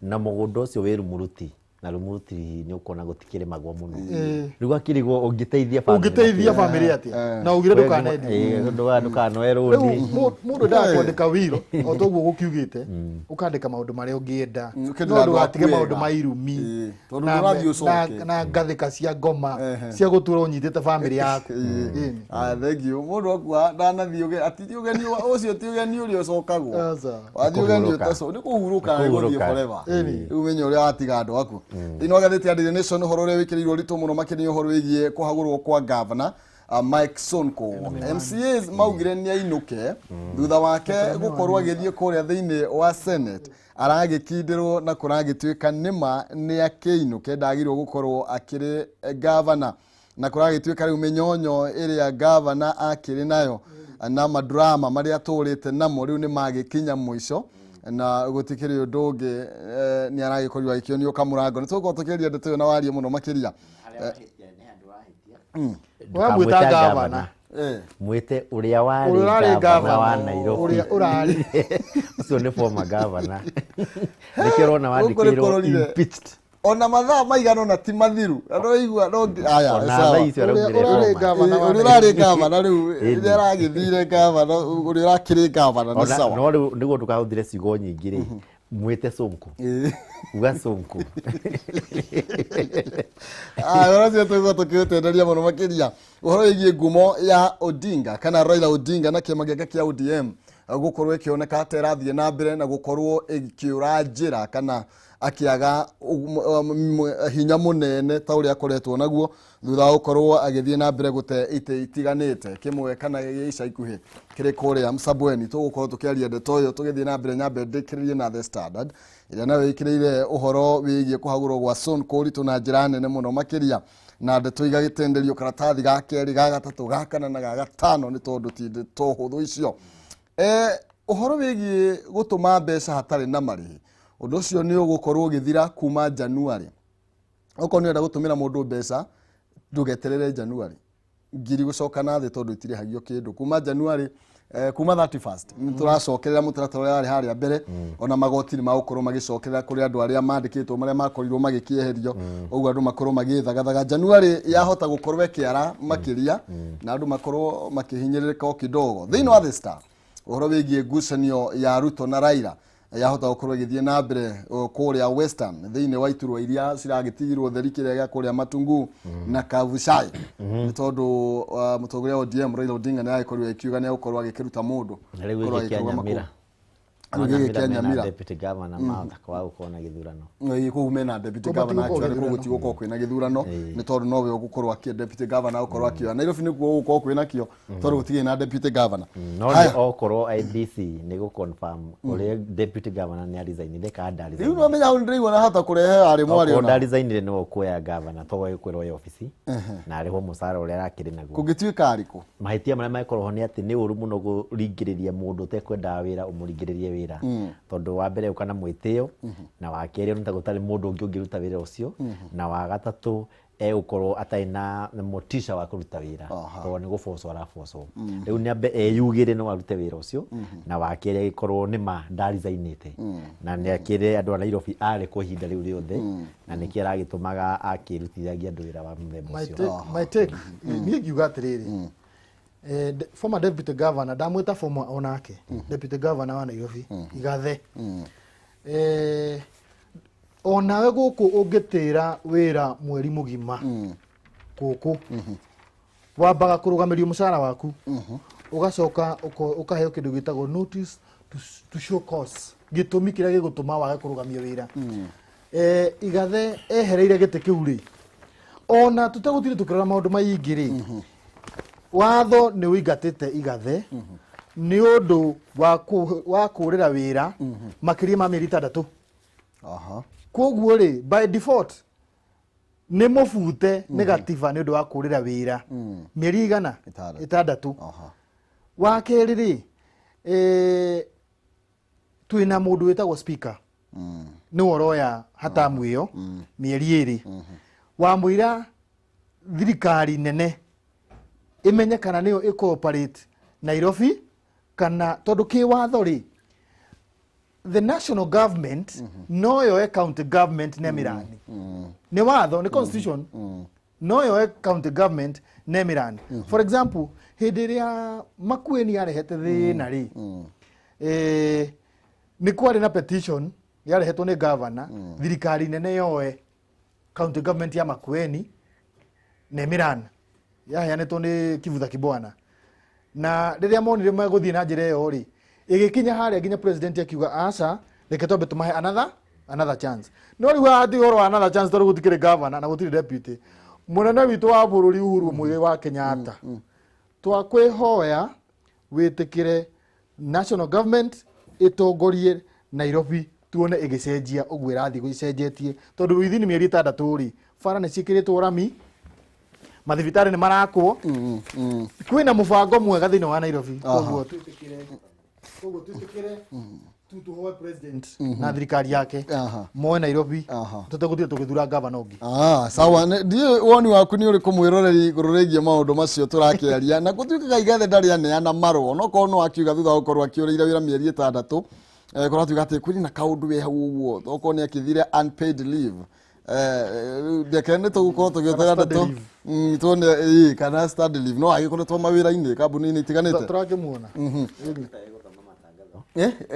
na mũgũnda ũcio wĩ Rumuruti, na Rumuruti nĩ ũkuona gũtikĩrĩmagwo mũno. Rĩu akĩrigwo ũngĩteithia family Ũngĩteithia nakĩ? bamĩrĩ atĩa na ugire ndũkanendio? Ndũkanoe Rĩu rũni. Mũndũ endaga kwandĩka will o ta ũguo gũkiugĩte, ũkandĩka maũndũ marĩa ũngĩenda, Ũkĩenda no andũ ndũgatige aku maũndũ wega. ma irumi Tondũ ndũrathiĩ ũcoke. na ngathĩka cia ngoma cia gũtũra ũnyitĩte bamĩrĩ yaku. Ĩni. Ah, thank you. Mũndũ akua ndanathiĩ ati ũgeni ũcio ti ũgeni ũrĩa ũcokagwo. Aca. Wathiĩ ũgeni Kũhurũka. ũtaco nĩ kũhurũka na gũthiĩ Kũhurũka. forever. Rĩu menye ũrĩa watiga andũ aku. Thĩinĩ wa ngathĩti ya Daily Nation, ũhoro ũrĩa wĩkĩrĩirwo ũritũ mũno makĩria nĩ ũhoro wĩgiĩ kũhagũrwo kwa gavana Mike Sonko. MCAs maugire nĩ ainũke thutha wake gũkorwo agĩthiĩ kũrĩa thĩinĩ wa Senate, aragĩkindĩrwo na kũragĩtuĩka nĩma nĩ akĩinũke, ndagĩrĩirwo gũkorwo akĩrĩ gavana, na kũragĩtuĩka rĩu mĩnyonyo ĩrĩa gavana akĩrĩ nayo na madrama marĩa atũrĩte namo rĩu nĩ magĩkinya mũico, na gũtikĩrĩ ũndũ ũngĩ, nĩ aragĩkorirwo agĩkĩonio kamũrango. Nĩ tũgũkorwo tũkĩaria ndeto ĩyo na warie mũno makĩria. Wamwĩta gavana. Mwĩte ũrĩa Ũrĩa warĩ ũrarĩ gavana wa gavana, Nairobi. Ũrĩa ũrarĩ. Ũcio nĩ former governor, nĩkĩo ũrona Gũkũ nĩ wandĩkĩirwo kũrorire. impeached. Ona mathaa maigana ona ti mathiru na no igua no aya. Ona Sawa. thaa icio Ũrĩa araugire ũrarĩ former. gavana wa Ũrĩa ũrarĩ gavana rĩu, rĩrĩa aragĩthire gavana, ũrĩa ũrakĩrĩ gavana nĩ sawa. No rĩu nĩguo ndũkahũthĩre ciugo nyingĩ rĩ, mwĩte Sonko. Uga Sonko. Ah, ũhoro ũcio tũgũkorwo tũkĩũtenderia mũno makĩria, ũhoro wĩgiĩ ngumo ya Odinga kana Raila Odinga na kĩama gĩake kĩa ODM gũkorwo ĩkĩoneka ta ĩrathiĩ na mbere na gũkorwo ĩkĩũra njĩra kana akĩaga hinya mũnene ta ũrĩa akoretwo naguo thutha wa gũkorwo agĩthiĩ na mbere gũte itĩ itiganĩte, kĩmwe kana gĩa ica ikuhĩ kĩrĩ kũrĩa Msabweni. Tũgũkorwo tũkĩaria ndeto ĩyo tũgĩthiĩ na mbere. Nyambe ndĩkĩrĩrie na The Standard, ĩrĩa nayo ĩkĩrĩire ũhoro wĩgiĩ kũhagũrwo gwa Sonko ũritũ na njĩra nene mũno makĩria, na ndeto igagĩtenderio karatathi ga kerĩ, ga gatatũ, ga kana na ga gatano, nĩ tondũ ti ndeto hũthũ icio. Ũhoro wĩgiĩ gũtũma mbeca hatarĩ na marĩhi, ũndũ ũcio nĩ ũgũkorwo ũgĩthira kuma January. Okorwo nĩ ũrenda gũtũmĩra mũndũ mbeca, ndũgeterere January ngiri gũcoka na thĩ, tondũ itirĩhagio kĩndũ kuma January. Kuma 31st nĩ tũracokerera mũtaratara ũrĩa warĩ harĩa mbere. Ona magoti nĩ magũkorwo magĩcokerera kũrĩ andũ arĩa mandĩkĩtwo marĩa makorirwo magĩkĩeherio, ũguo andũ makorwo magĩthagathaga. January yahota gũkorwo ĩkĩara makĩria na andũ makorwo makĩhinyĩrĩrĩka o kidogo. Thĩinĩ wa The Star, ũhoro wĩgiĩ ngucanio ya Ruto na Raila yahota gũkorwo ĩgĩthiĩ na mbere kũrĩa Western, thĩinĩ wa iturwa iria ciragĩtigirwo theri, kĩrĩa gĩa kũrĩa Matungu na Kabuchai, nĩ tondũ mũtongoria wa ODM Raila Odinga nĩ agĩkorirwo akiuga nĩ egũkorwo agĩkĩruta mũndũ Na rĩu gũkorwo gĩkĩ kĩa agĩkĩrũgama kũu. Nyamira. Rĩu gĩkĩ kĩa Nyamira mena Nyamira. Deputy governor mahota kwaga gũkorwo na gĩthurano. Ĩĩ, kũu mena deputy Kũu governor matigũkorwo actually, kũu gĩthurano. gũtigũkorwo kwĩna gĩthurano nĩ tondũ nowe ũgũkorwo akĩ deputy governor ũkorwo akĩoya. Nairobi nĩkuo gũgũkorwo kwĩna kĩo tondũ gũtirĩ na deputy governor. No Haya. nĩ okorwo IEBC nĩ gũ confirm ũrĩa deputy governor nĩ aresignire kana Rĩu ndaresignire. no menya hau nĩndĩraigua nahota kũrehe arĩ mwarĩ Okorwo ona ndaresignire nĩwe ũkuoya governor tondũ egũkwĩrwo oye obici na arĩhwo mũcara ũrĩa arakĩrĩ naguo. Kũngĩtuĩka arĩkũ? Mahĩtia marĩa mangĩkorwo ho nĩ atĩ nĩ ũru mũno kũringĩrĩria mũndũ ũtekwendaga wĩra ũmũringĩrĩrie wĩra, tondũ wa mbere ũka na mwĩtĩo, na wa kerĩ ona ta gũtarĩ mũndũ ũngĩ ũngĩruta wĩra ũcio, na wa gatatũ egũkorwo atarĩ na motisha wa kũruta wĩra tondũ nĩ gũbocwo arabocwo. Rĩu nĩ ambe eyugĩre no arute wĩra ũcio, na wa kerĩ agĩkorwo nĩ ma ndaricainĩte na nĩ akĩre andũ a Nairobi arĩ kwa ihinda rĩu rĩothe na nĩkĩ aragĩtũmaga akĩrutithagia andũ wĩra wa mũthemba My ũcio. take, niĩ ngiuga atĩrĩrĩ, former deputy governor, ndamwĩta former onake deputy governor wa Nairobi Igathe, onawe gũkũ ũngĩtĩra wĩra mweri mũgima gũkũ wambaga kũrũgamĩrio mũcara waku, ũgacoka ũkaheo kĩndũ gĩtagwo notice to show cause, gĩtũmi kĩrĩa gĩgũtũma wage kũrũgamia wĩra. Igathe ehereire gĩtĩ kĩu rĩ, ona tũtegũtire tũkĩrora maũndũ maingĩ rĩ, watho nĩ ũingatĩte Igathe nĩ ũndũ wa kũrĩra wĩra makĩria ma mĩeri 6. Koguo rĩ, by default nĩ mũbute nĩ gatiba nĩ ũndũ wa kũrĩra wĩra mĩeri igana? 6. 6. Wa kerĩ rĩ, twĩna mũndũ wĩtagwo speaker, nĩwe ũroya hatamu ĩyo mĩeri 2 wamũira thirikari nene ĩmenye kana nĩyo ĩcooperate Nairobi kana, tondũ kĩwatho rĩ, the national government no yoe county government nĩ mĩrani, nĩ watho, nĩ constitution, no yoe county government nĩ mĩrani. For example, hĩndĩ ĩrĩa Makueni yarehete thĩna rĩ, nĩ kwarĩ na petition yarehetwo nĩ governor thirikari nene yoe county government ya Makueni na Emiran, yaheanĩtwo nĩ Kivutha Kibwana, na rĩrĩa monire megũthiĩ na njĩra ĩyo rĩ, ĩgĩkinya harĩa nginya president akiuga aca, reke twambe tũmahe another chance. No rĩu haha ti ũhoro wa another chance, tondũ gũtikĩrĩ governor na gũtirĩ deputy. Mũnene witũ wa bũrũri Uhuru Muigai wa Kenyatta, twakwĩhoya wĩtĩkĩre national government ĩtongorie Nairobi, tuone ĩgĩcenjia ũguo ĩrathiĩ gũcenjetie, tondũ within mĩeri 6 rĩ, bara nĩ ciĩkĩrĩtwo rami, mathibitarĩ nĩ marakwo, kwĩna mũbango mwega thĩinĩ wa Nairobi. Koguo twĩtĩkĩre tũhoe president na thirikari yake moe Nairobi tũtegũthiĩ tũgĩthura gavana ũngĩ. Ah, sawa. Ndiũĩ woni waku nĩ ũrĩkũ, mwĩroreri, igũrũ rĩgiĩ maũndũ macio tũrakĩaria, na gũtuĩkaga Igathe ndarĩ aneana marũa, no korwo no akiuga thutha wa gũkorwo akĩũrĩire wĩra mĩeri 6, kũratuĩka atĩ kwĩna kaũndũ wĩ hau ũguo, okorwo nĩ akĩthire unpaid leave. Reke nĩ tũgũkorwo tũgĩetera Kana study ndeto leave. Tuone ĩĩ, kana study leave no agĩkoretwo mawĩra-inĩ kambuni-inĩ itiganĩte. Tũrakĩmuona.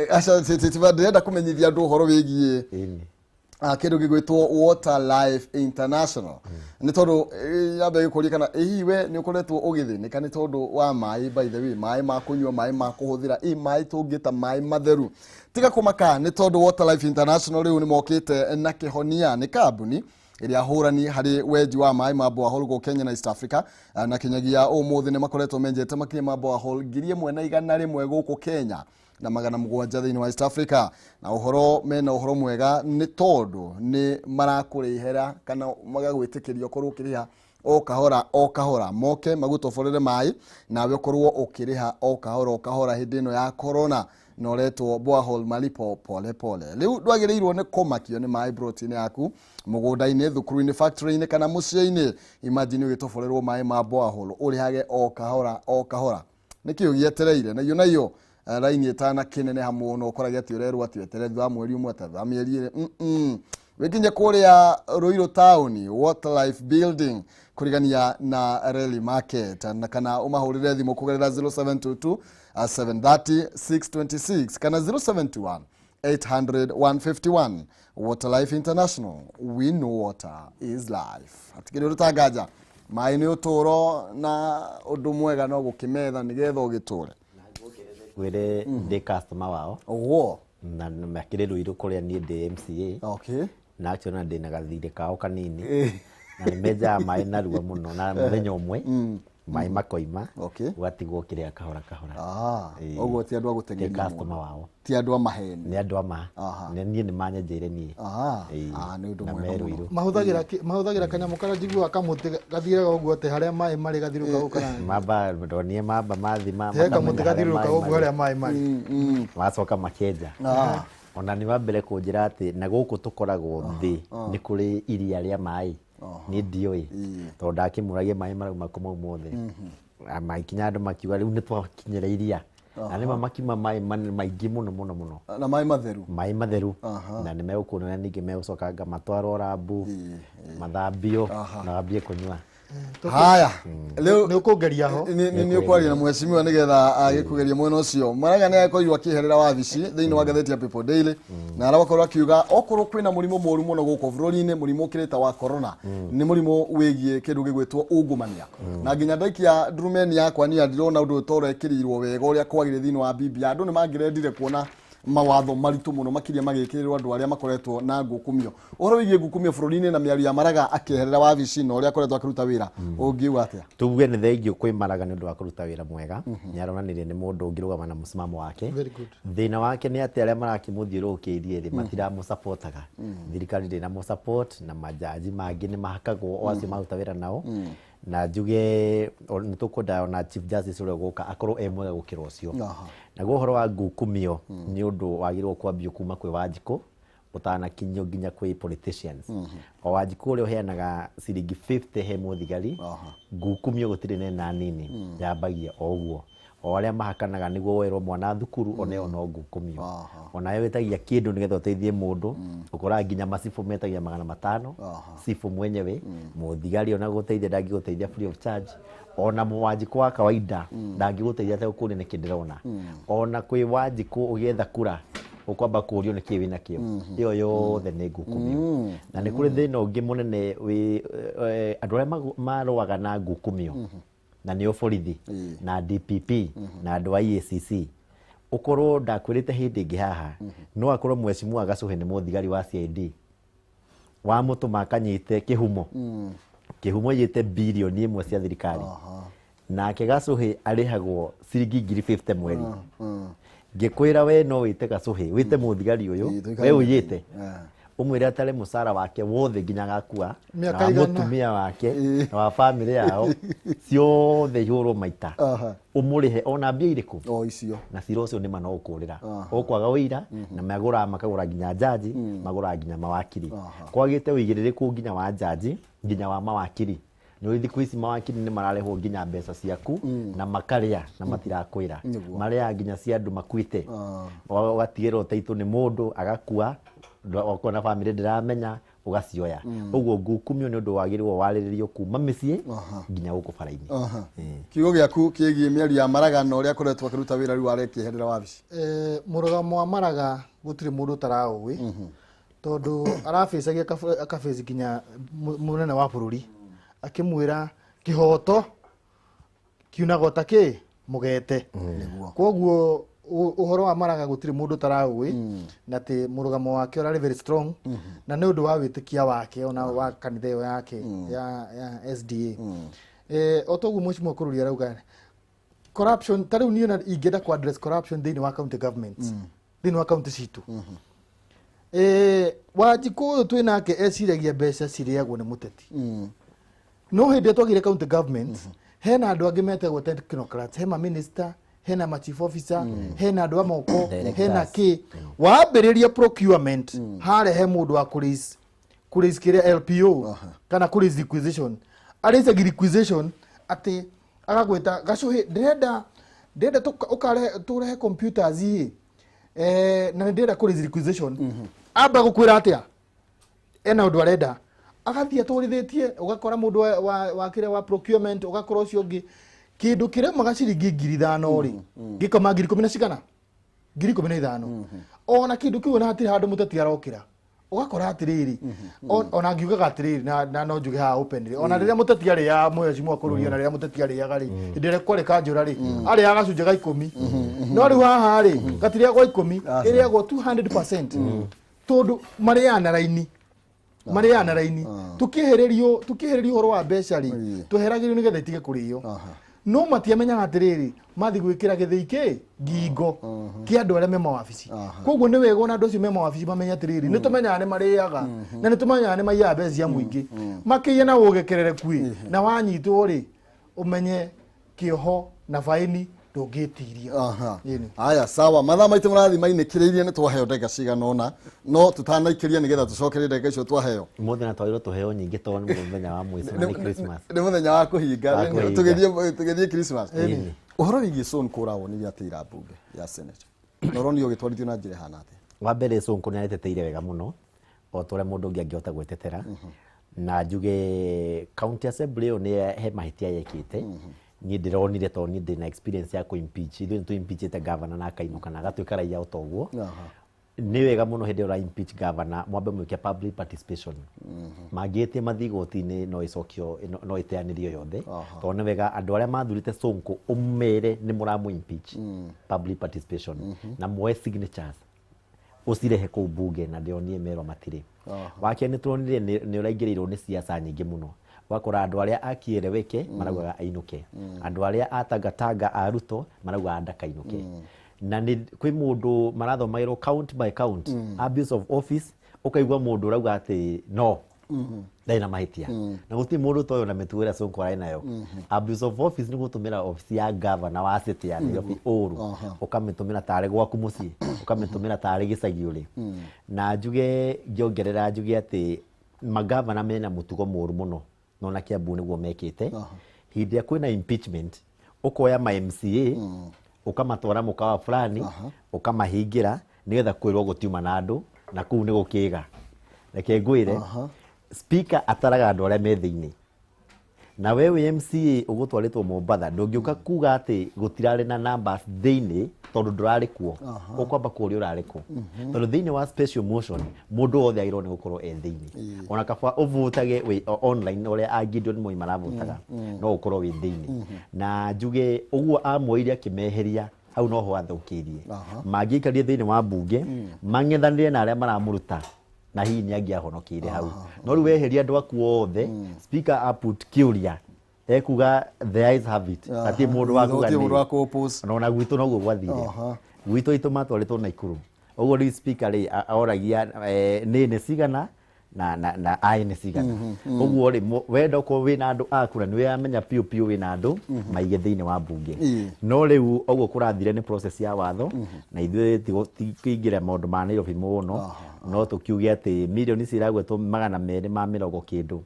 Aca, ndĩrenda kũmenyithia andũ ũhoro wĩgiĩ kĩndũ gĩgwĩtwo Water Life International, nĩ tondũ yambe gĩkũria kana hihi we nĩ ũkoretwo ũgĩthĩnĩka nĩ tondũ wa maĩ. By the way, maĩ ma kũnyua, maĩ ma kũhũthĩra, ĩ maĩ tũngĩta maĩ matheru. Tiga kũmaka, nĩ tondũ Water Life International rĩu nĩ mokĩte na kĩhonia. Nĩ kambuni ĩrĩa hũrani harĩ wenji wa maĩ ma borehole gũkũ Kenya na East Africa. Na kinyagia ũmũthĩ nĩ makoretwo menjete makĩria ma borehole 1,100 gũkũ Kenya na 700 thĩinĩ wa East Africa. Na ũhoro mena ũhoro mwega nĩ tondũ nĩ marakũrĩhĩra kana magagwĩtĩkĩria ũkorwo ũkĩrĩha o kahora o kahora, moke magũtoborere maĩ nawe ũkorwo ũkĩrĩha o kahora o kahora hĩndĩ ĩno ya corona, na ũretwo borehole malipo pole pole. Rĩu ndwagĩrĩirwo nĩ kũmakio nĩ maĩ broti-inĩ yaku, mũgũnda-inĩ, thukuru-inĩ, factory-inĩ kana mũciĩ-inĩ. Imagine ũgĩtoborerwo maĩ ma borehole ũrĩhage o kahora o kahora. Nĩkĩ ũgĩetereire? Na iyo nayo raini ĩtanakineneha mũno ũkorage atĩ ũrerwo atĩ weterere thutha wa mweri ũmwe, thutha wa mĩeri ĩrĩ. Wĩkinye kũrĩa Ruiru Town, Water Life Building, kũrigania na Rally Market, na kana ũmahũrĩre thimũ kũgerera 0722 730 626 kana 0721 800 151. Water Life International, we know water is life. Hatikĩrĩ ũndũ ta nganja, maĩ nĩ ũtũũro na ũndũ mwega no gũkĩmetha nĩgetha ũgĩtũre. Ngwĩre ndĩ customer wao. Ũguo. Na makĩrĩ Ruiru kũrĩa niĩ ndĩ MCA. Na actually na ndĩna gathirĩ kao kanini na nĩ menjaga maĩ narua mũno, na mũthenya ũmwe maĩ makoima, ũgatigwo ũkĩrĩa kahora kahora. Ũguo ti andũ a gũteng'eria Ndĩ mũno. customer wao. Ti andũ a maheni. Nĩ andũ a ma. Nĩ niĩ nĩ manyenjeire niĩ. Nĩ ũndũ Na mwega me mũno. Ruiru. Mahũthagĩra kanyamũ karĩa njiguaga kamũtĩ gathiaga ũguo atĩ harĩa maĩ marĩ gathiũrũrũka gũkũ kana Mamba ndonie mamba mathima he kamũtĩ makamenya harĩa gathiũrũrũka maĩ ũguo marĩ. harĩa maĩ marĩ. Macoka makenja. Ona nĩ wa mbere kũnjĩra atĩ na gũkũ tũkoragwo thĩ nĩ kũrĩ iria rĩa maĩ. Niĩ ndiũĩ. Tondũ ndakĩmũragia maĩ marauma kũ mau mothe. Magĩkinya andũ makiuga rĩu nĩ twakinyĩra iria. Na nĩma makiuma maĩ maingĩ mũno mũno mũno. Na maĩ matheru. Maĩ matheru. Na nĩ megũkuonania ningĩ megũcoka anga matwarwo rambu, mathambio, na wambie kũnyua. Haya, rĩu Nĩ ũkũngeria ho. Nĩ ũkwaria na mheshimiwa nĩgetha agĩkũgeria mwena ũcio. Maraga nĩ akorirwo akĩeherera wabici thĩinĩ wa ngathĩti ya People Daily, na arakorwo akiuga okorwo kwĩna mũrimũ mũru mũno gũkũ bũrũri-inĩ, mũrimũ ũkĩrĩte wa corona, nĩ mũrimũ wĩgiĩ kĩndũ gĩgwĩtwo ungumania. Na nginya ndaikia ndurumeni yakwa niĩ ndirona ũndũ ũtorekĩrĩirwo wega ũrĩa kwagĩrĩire thĩinĩ wa BBI. Andũ nĩ mangĩrendire kuona mawatho maritũ mũno makĩria magĩkĩrĩrwo andũ arĩa makoretwo na ngukumio. Ũhoro wĩgiĩ ngukumio bũrũri-inĩ na mĩario ya Maraga akĩeherera wabici na ũrĩa akoretwo akĩruta wĩra, ũngiuga atĩa? Tuge nĩ thengiũ kwĩ Maraga nĩ ũndũ wa kũruta wĩra mwega. Nĩ aronanirie nĩ mũndũ ũngĩrũgama na mũsimamo wake. Very good. Thĩna wake nĩ atĩ arĩa marakĩmũthiũrũrũkĩirie rĩ, matiramũsapotaga. Thirikari ndĩnamũsupport na majaji mangĩ nĩ mahakagwo o acio maruta wĩra nao. Na njuge nĩ tũkwenda ona Chief Justice ũrĩa ũgũka akorwo e mwega gũkĩra ũcio. Naguo ũhoro wa ngukumio nĩ ũndũ wagĩrĩirwo kwambio kuma kwĩ Wanjikũ ũtanakinyio nginya kwĩ politicians. O Wanjikũ ũrĩa ũheanaga ciringi 50 he mũthigari, ngukumio gũtirĩ nena nini, yambagia o ũguo. O arĩa mahakanaga nĩguo woerwo mwana thukuru, ona ĩyo no ngukumio. Ona wĩtagia kĩndũ nĩgetha ũteithie mũndũ, ũkoraga nginya macibũ metagia 500, cibũ mwenyewe, mũthigari ona gũteithia ndangĩgũteithia free of charge. Ona Wanjikũ wa kawaida ndangĩgũteithia ategũkũria nĩkĩ ndĩrona. Ona kwĩ Wanjikũ ũgĩetha kura ũkwamba kũũrio nĩkĩ wĩnakĩo. Ĩyo yothe nĩ ngukumio. Na nĩ kũrĩ thĩna ũngĩ mũnene wĩ andũ arĩa marũaga na ngukumio, na nĩo borithi, na DPP, na andũ a EACC. Ũkorwo ndakwĩrĩte hĩndĩ ĩngĩ haha, no akorwo mheshimiwa Gacuhe nĩ mũthigari wa CID. Wamũtũma akanyite kĩhumo. Kĩhumo aiyĩte birioni ĩmwe cia thirikari. Nake Gacuhe arĩhagwo ciringi ngiri 50 mweri. Ngĩkwĩra we no wĩte Gacuhe, wĩte mũthigari ũyũ, we ũiyĩte. Ũmwĩre atare mũcara wake wothe nginya agakua, na Mĩaka wa igana. mũtumia wake, na wa bamĩrĩ yao, ciothe ihũrwo maita. Ũmũrĩhe ona mbia irĩkũ? O icio. Na cira ũcio nĩ ma no ũkũrĩra. Ũkwaga ũira, na magũraga makagũra nginya jaji, magũraga nginya mawakiri. Kwagĩte ũigĩrĩrĩku nginya wa jaji, nginya wa mawakiri. Nĩ ũĩ thikũ ici mawakiri nĩ mararĩhwo nginya mbeca ciaku, na makarĩa na matirakwĩra. Marĩaga nginya cia andũ makuĩte. Ũgatigĩrwo taitũ nĩ mũndũ agakua, okorwo na bamĩrĩ ndĩramenya, ũgacioya. Ũguo ngukumio nĩ ũndũ wagĩrĩirwo warĩrĩrio kuma mĩciĩ nginya gũkũ bara-inĩ. Kiugo gĩaku kĩgiĩ mĩario ya Maraga na ũrĩa akoretwo akĩruta wĩra rĩu arekĩeherera wabici. Mũrũgamo wa Maraga gũtirĩ mũndũ ũtaraũĩ, tondũ arabacagia akabaci nginya mũnene wa bũrũri akĩmwĩra kĩhoto kiunagwo ta kĩ mũgete. Koguo ũhoro wa Maraga gũtirĩ mũndũ ũtaraũĩ, na atĩ mũrũgamo wake ũrarĩ very strong, na nĩ ũndũ wa wĩtĩkia wake ona wa kanitha ĩyo yake ya SDA. O toguo mheshimiwa Kururia arauga corruption, ta rĩu niĩ ona ingĩenda ku address corruption thĩinĩ wa county governments, thĩinĩ wa county citũ. Wanjikũ ũyũ twĩ nake eciragia mbeca cirĩagwo nĩ mũteti. No hĩndĩ ĩrĩa twagĩire county government, hena andũ angĩ metagwo technocrats, he ma minister, hena ma chief officer, hena andũ a moko, hena kĩ. Wambĩrĩria procurement, harĩa he mũndũ wa kũraise kĩrĩa LPO, kana kũraise requisition. Araisagia requisition atĩ agagwĩta Gacuhi, Ndĩrenda ũkarehe tũrehe computers ĩ, na nĩ ndĩrenda kũ raise requisition. Amba gũkwĩra atĩa ena ũndũ arenda, agathiĩ atwarithĩtie, ũgakora mũndũ wa kĩrĩa wa procurement, ũgakora ũcio ũngĩ kĩndũ kĩremaga ciringi 5,000 rĩ, gĩkoma 10,000 na cigana, 15,000. Ona kĩndũ kĩu ona hatirĩ handũ mũteti arokĩra, ũgakora atĩrĩrĩ, ona ngiugaga atĩrĩrĩ, na no njuge haha openly, ona rĩrĩa mũteti arĩaga mheshimiwa kũrũria, ona rĩrĩa mũteti arĩaga rĩ, hĩndĩ ĩrĩa kwarĩ kanjũra rĩ, arĩaga gacunjĩ ga 10, no rĩu haha rĩ, gatirĩagwo 10, ĩrĩagwo 200%, tondũ marĩaga na raini, marĩaga na raini. Tukĩehererio ũhoro wa mbeca rĩ, tweheragĩrio nĩgetha itige kũrĩo, no matiamenyaga atĩrĩrĩ, mathiĩ gwĩkĩra gĩthĩi kĩ ngingo kĩa andũ arĩa me mawabici. Koguo nĩ wega ona andũ acio me mawabici mamenye atĩrĩrĩ, nĩ tũmenyaga nĩ marĩaga na nĩ tũmenyaga nĩ maiyaga mbeca cia mũingĩ, makĩiya na ũgekerereku ĩ, na wanyitwo rĩ, ũmenye kĩoho na baĩni ndũngĩtiria. Ĩni. Haya, sawa, mathaa maitũ marathiĩ mainĩkĩrĩirie, nĩ twaheo ndagĩka cigana ũna, no tũtanaikĩria nĩgetha tũcokerie ndagĩka icio twaheo. Mũthĩ na twagĩrĩirwo tũheo nyingĩ tondũ nĩ mũthenya wa mũico na nĩ Christmas. Nĩ mũthenya wa kũhinga. Wa kũhinga. Tũgĩthiĩ Christmas. Ĩni. Ũhoro wĩgiĩ Sonko ũrawonire atĩa ira mbunge ya Senate, na ũronire ũgĩtwarithio na njĩra ĩhana atĩa? Wa mbere, Sonko nĩ areteteire wega mũno o ta ũrĩa mũndũ ũngĩ angĩhota gwĩtetera, na njuge county assembly ĩyo nĩ he mahĩtia yekĩte. Niĩ ndĩronire, tondũ niĩ ndĩna experience ya kũ-impeach, ithuĩ nĩ tũ-impeachĩte governor na akainũka na agatuĩka raia o ta ũguo. Nĩ wega mũno hĩndĩ ĩyo ũra impeach governor mwambe mwĩke public participation. Mangĩhĩtia mathiĩ igoti-inĩ, no ĩcokio, no ĩteanĩrio yothe, tondũ nĩ wega andũ arĩa mathurĩte Sonko ũmere nĩ mũramũ impeach, public participation, na muoe signatures ũcirehe kũu bunge, na ndĩronire merwo matirĩ. Wake nĩ turonire nĩ ũraingĩrĩirwo nĩ siasa nyingĩ mũno, ũgakora andũ arĩa a Kieleweke maraugaga ainũke, andũ arĩa a Tangatanga a Ruto maraugaga ndakainũke, na nĩ kwĩ mũndũ marathomagĩrwo count by count, abuse of office, ũkaigua mũndũ ũrauga atĩ no ndarĩ na mahĩtia, na gũtirĩ mũndũ ũtoĩ na mĩtugo ĩrĩa Sonko arĩ nayo. Abuse of office nĩ gũtũmĩra obici ya governor wa city ya Nairobi ũru, ũkamĩtũmĩra tarĩ gwaku mũciĩ, ũkamĩtũmĩra tarĩ gĩcagi ũrĩ. Na njuge, ngĩongerera, njuge atĩ magavana mena mũtugo mũru mũno, no na Kiambu nĩguo mekĩte. Hĩndĩ ĩrĩa kwĩna impeachment, ũkoya ma MCA ũkamatwara mũkawa fulani, ũkamahingĩra nĩgetha kwĩrwo gũtiuma na andũ na kũu nĩ gũkĩga. Reke ngwĩre, speaker ataraga andũ arĩa me thĩinĩ, na we wĩ MCA ũgũtwarĩtwo Mombatha, ndũngĩũka kuga atĩ gũtirarĩ na numbers thĩinĩ, tondũ ndũrarĩ kuo. Ũkwamba kũũria ũrarĩ kũ, tondũ thĩinĩ wa special motion mũndũ wothe agĩrĩirwo nĩ gũkorwo e thĩinĩ. Ona kaba ũvotage wĩ online ũrĩa a Gideon Moi maravotaga, no ũkorwo wĩ thĩinĩ. Na njuge ũguo amuoire akĩmeheria hau noho athũkĩirie. Mangĩaikarire thĩinĩ wa mbunge mang'ethanĩre na arĩa maramũruta, na hihi nĩ angĩahonokire hau. No rĩu weheria andũ aku othe, speaker aput kĩũria, ekuga the eyes have it, hatirĩ mũndũ wa kuga. Gũtirĩ mũndũ wa kũ-oppose. Na ona gwitũ noguo gwathire. Gwitũ itũ matwarĩtwo Naikuru ũguo. Rĩu speaker rĩ, oragia nĩ cigana na aĩ nĩ cigana ũguo rĩ, wenda okorwo wĩna andũ aku na nĩ wamenya piũ piũ wĩna andũ maige thĩinĩ wa mbunge. No rĩu ũguo kũrathire nĩ process ya watho, na ithuĩ tikũingĩra maũndũ ma Nairobi mũno, no tũkiuge atĩ mirioni ici iragwetwo 220 kĩndũ,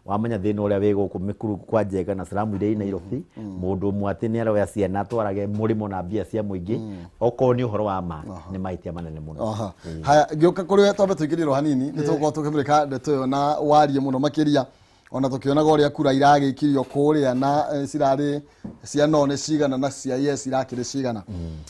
wamenya thĩna ũrĩa wĩ gũkũ mĩkuru kwa Njenga na slum iria i Nairobi, mũndũ ũmwe atĩ nĩ aroya ciana atwarage mũrĩmo na mbia cia mũingĩ, okorwo nĩ ũhoro wa ma, nĩ mahĩtia manene mũno. Haya, ngĩũka kũrĩ we, twambe tũingĩrĩrwo hanini, nĩ tũgũkorwo tũkĩmũrĩka ndeto ĩyo na warie mũno makĩria, ona tũkĩonaga ũrĩa kura iragĩikirio kũrĩa na cirarĩ cia no nĩ cigana na cia yes irakĩrĩ cigana.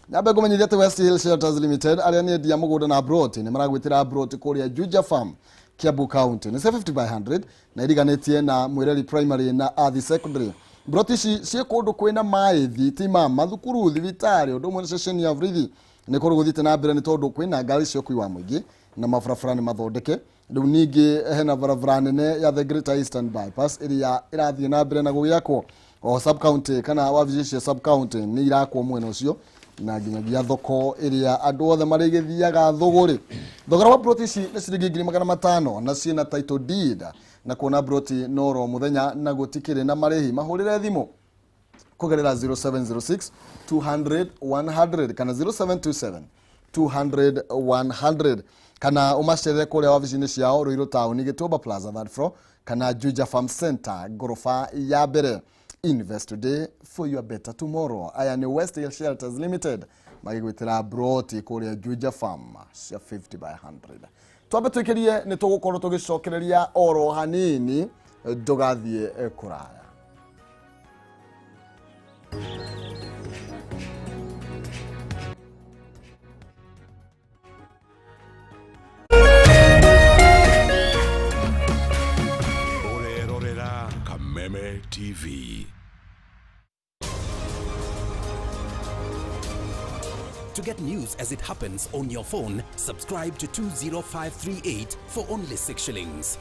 Nyambe ngũmenyithia atĩ West Hill Shelters Limited, arĩa nĩ endia mũgũnda na broti, nĩ maragwĩtĩra broti kũrĩa Juja Farm, Kiambu County. Nĩ 50 by 100 na iriganĩtie na Mwĩreri Primary na Athi Secondary. Broti ici ciĩ kũndũ kwĩna maĩ, thitima, mathukuru, thibitarĩ, ũndũ ũmwe na ceceni ya borithi. Nĩ kũndũ gũthiĩte na mbere, nĩ tondũ kwĩna ngari cia ũkui wa mũingĩ na mabarabara nĩ mathondeke. Rĩu ningĩ hena barabara nene ya the Greater Eastern Bypass ĩrĩa ĩrathiĩ na mbere na gũgĩakwo. O sub county kana wabici cia sub county nĩ irakwo mwena ũcio, na nginyagia thoko ĩrĩa andũ othe marĩgĩthiaga thũgũrĩ. Thogora wa ploti ici nĩ ciringi 500,000 na ciĩna title deed, na kuona ploti noro mũthenya na gũtikĩrĩ na marĩhi. Mahũrĩre thimũ kũgerera 0706 200 100 kana 0727 200 100, kana ũmacerere kũrĩa wabici-inĩ ciao Ruiru Town, Gĩtumba Plaza, third floor, kana Juja Farm Center, ngoroba ya mbere. Invest today for your better tomorrow. Aya nĩ West Hill Shelters Limited magĩgwĩtĩra broti kũrĩa Juja Farm cia 50 by 100. Twambe twĩkĩrie nĩ tũgũkorwo tũgĩcokereria oro hanini, ndũgathiĩ kũraya. Ũrerorera Kameme TV. To get news as it happens on your phone, subscribe to 20538 for only 6 shillings.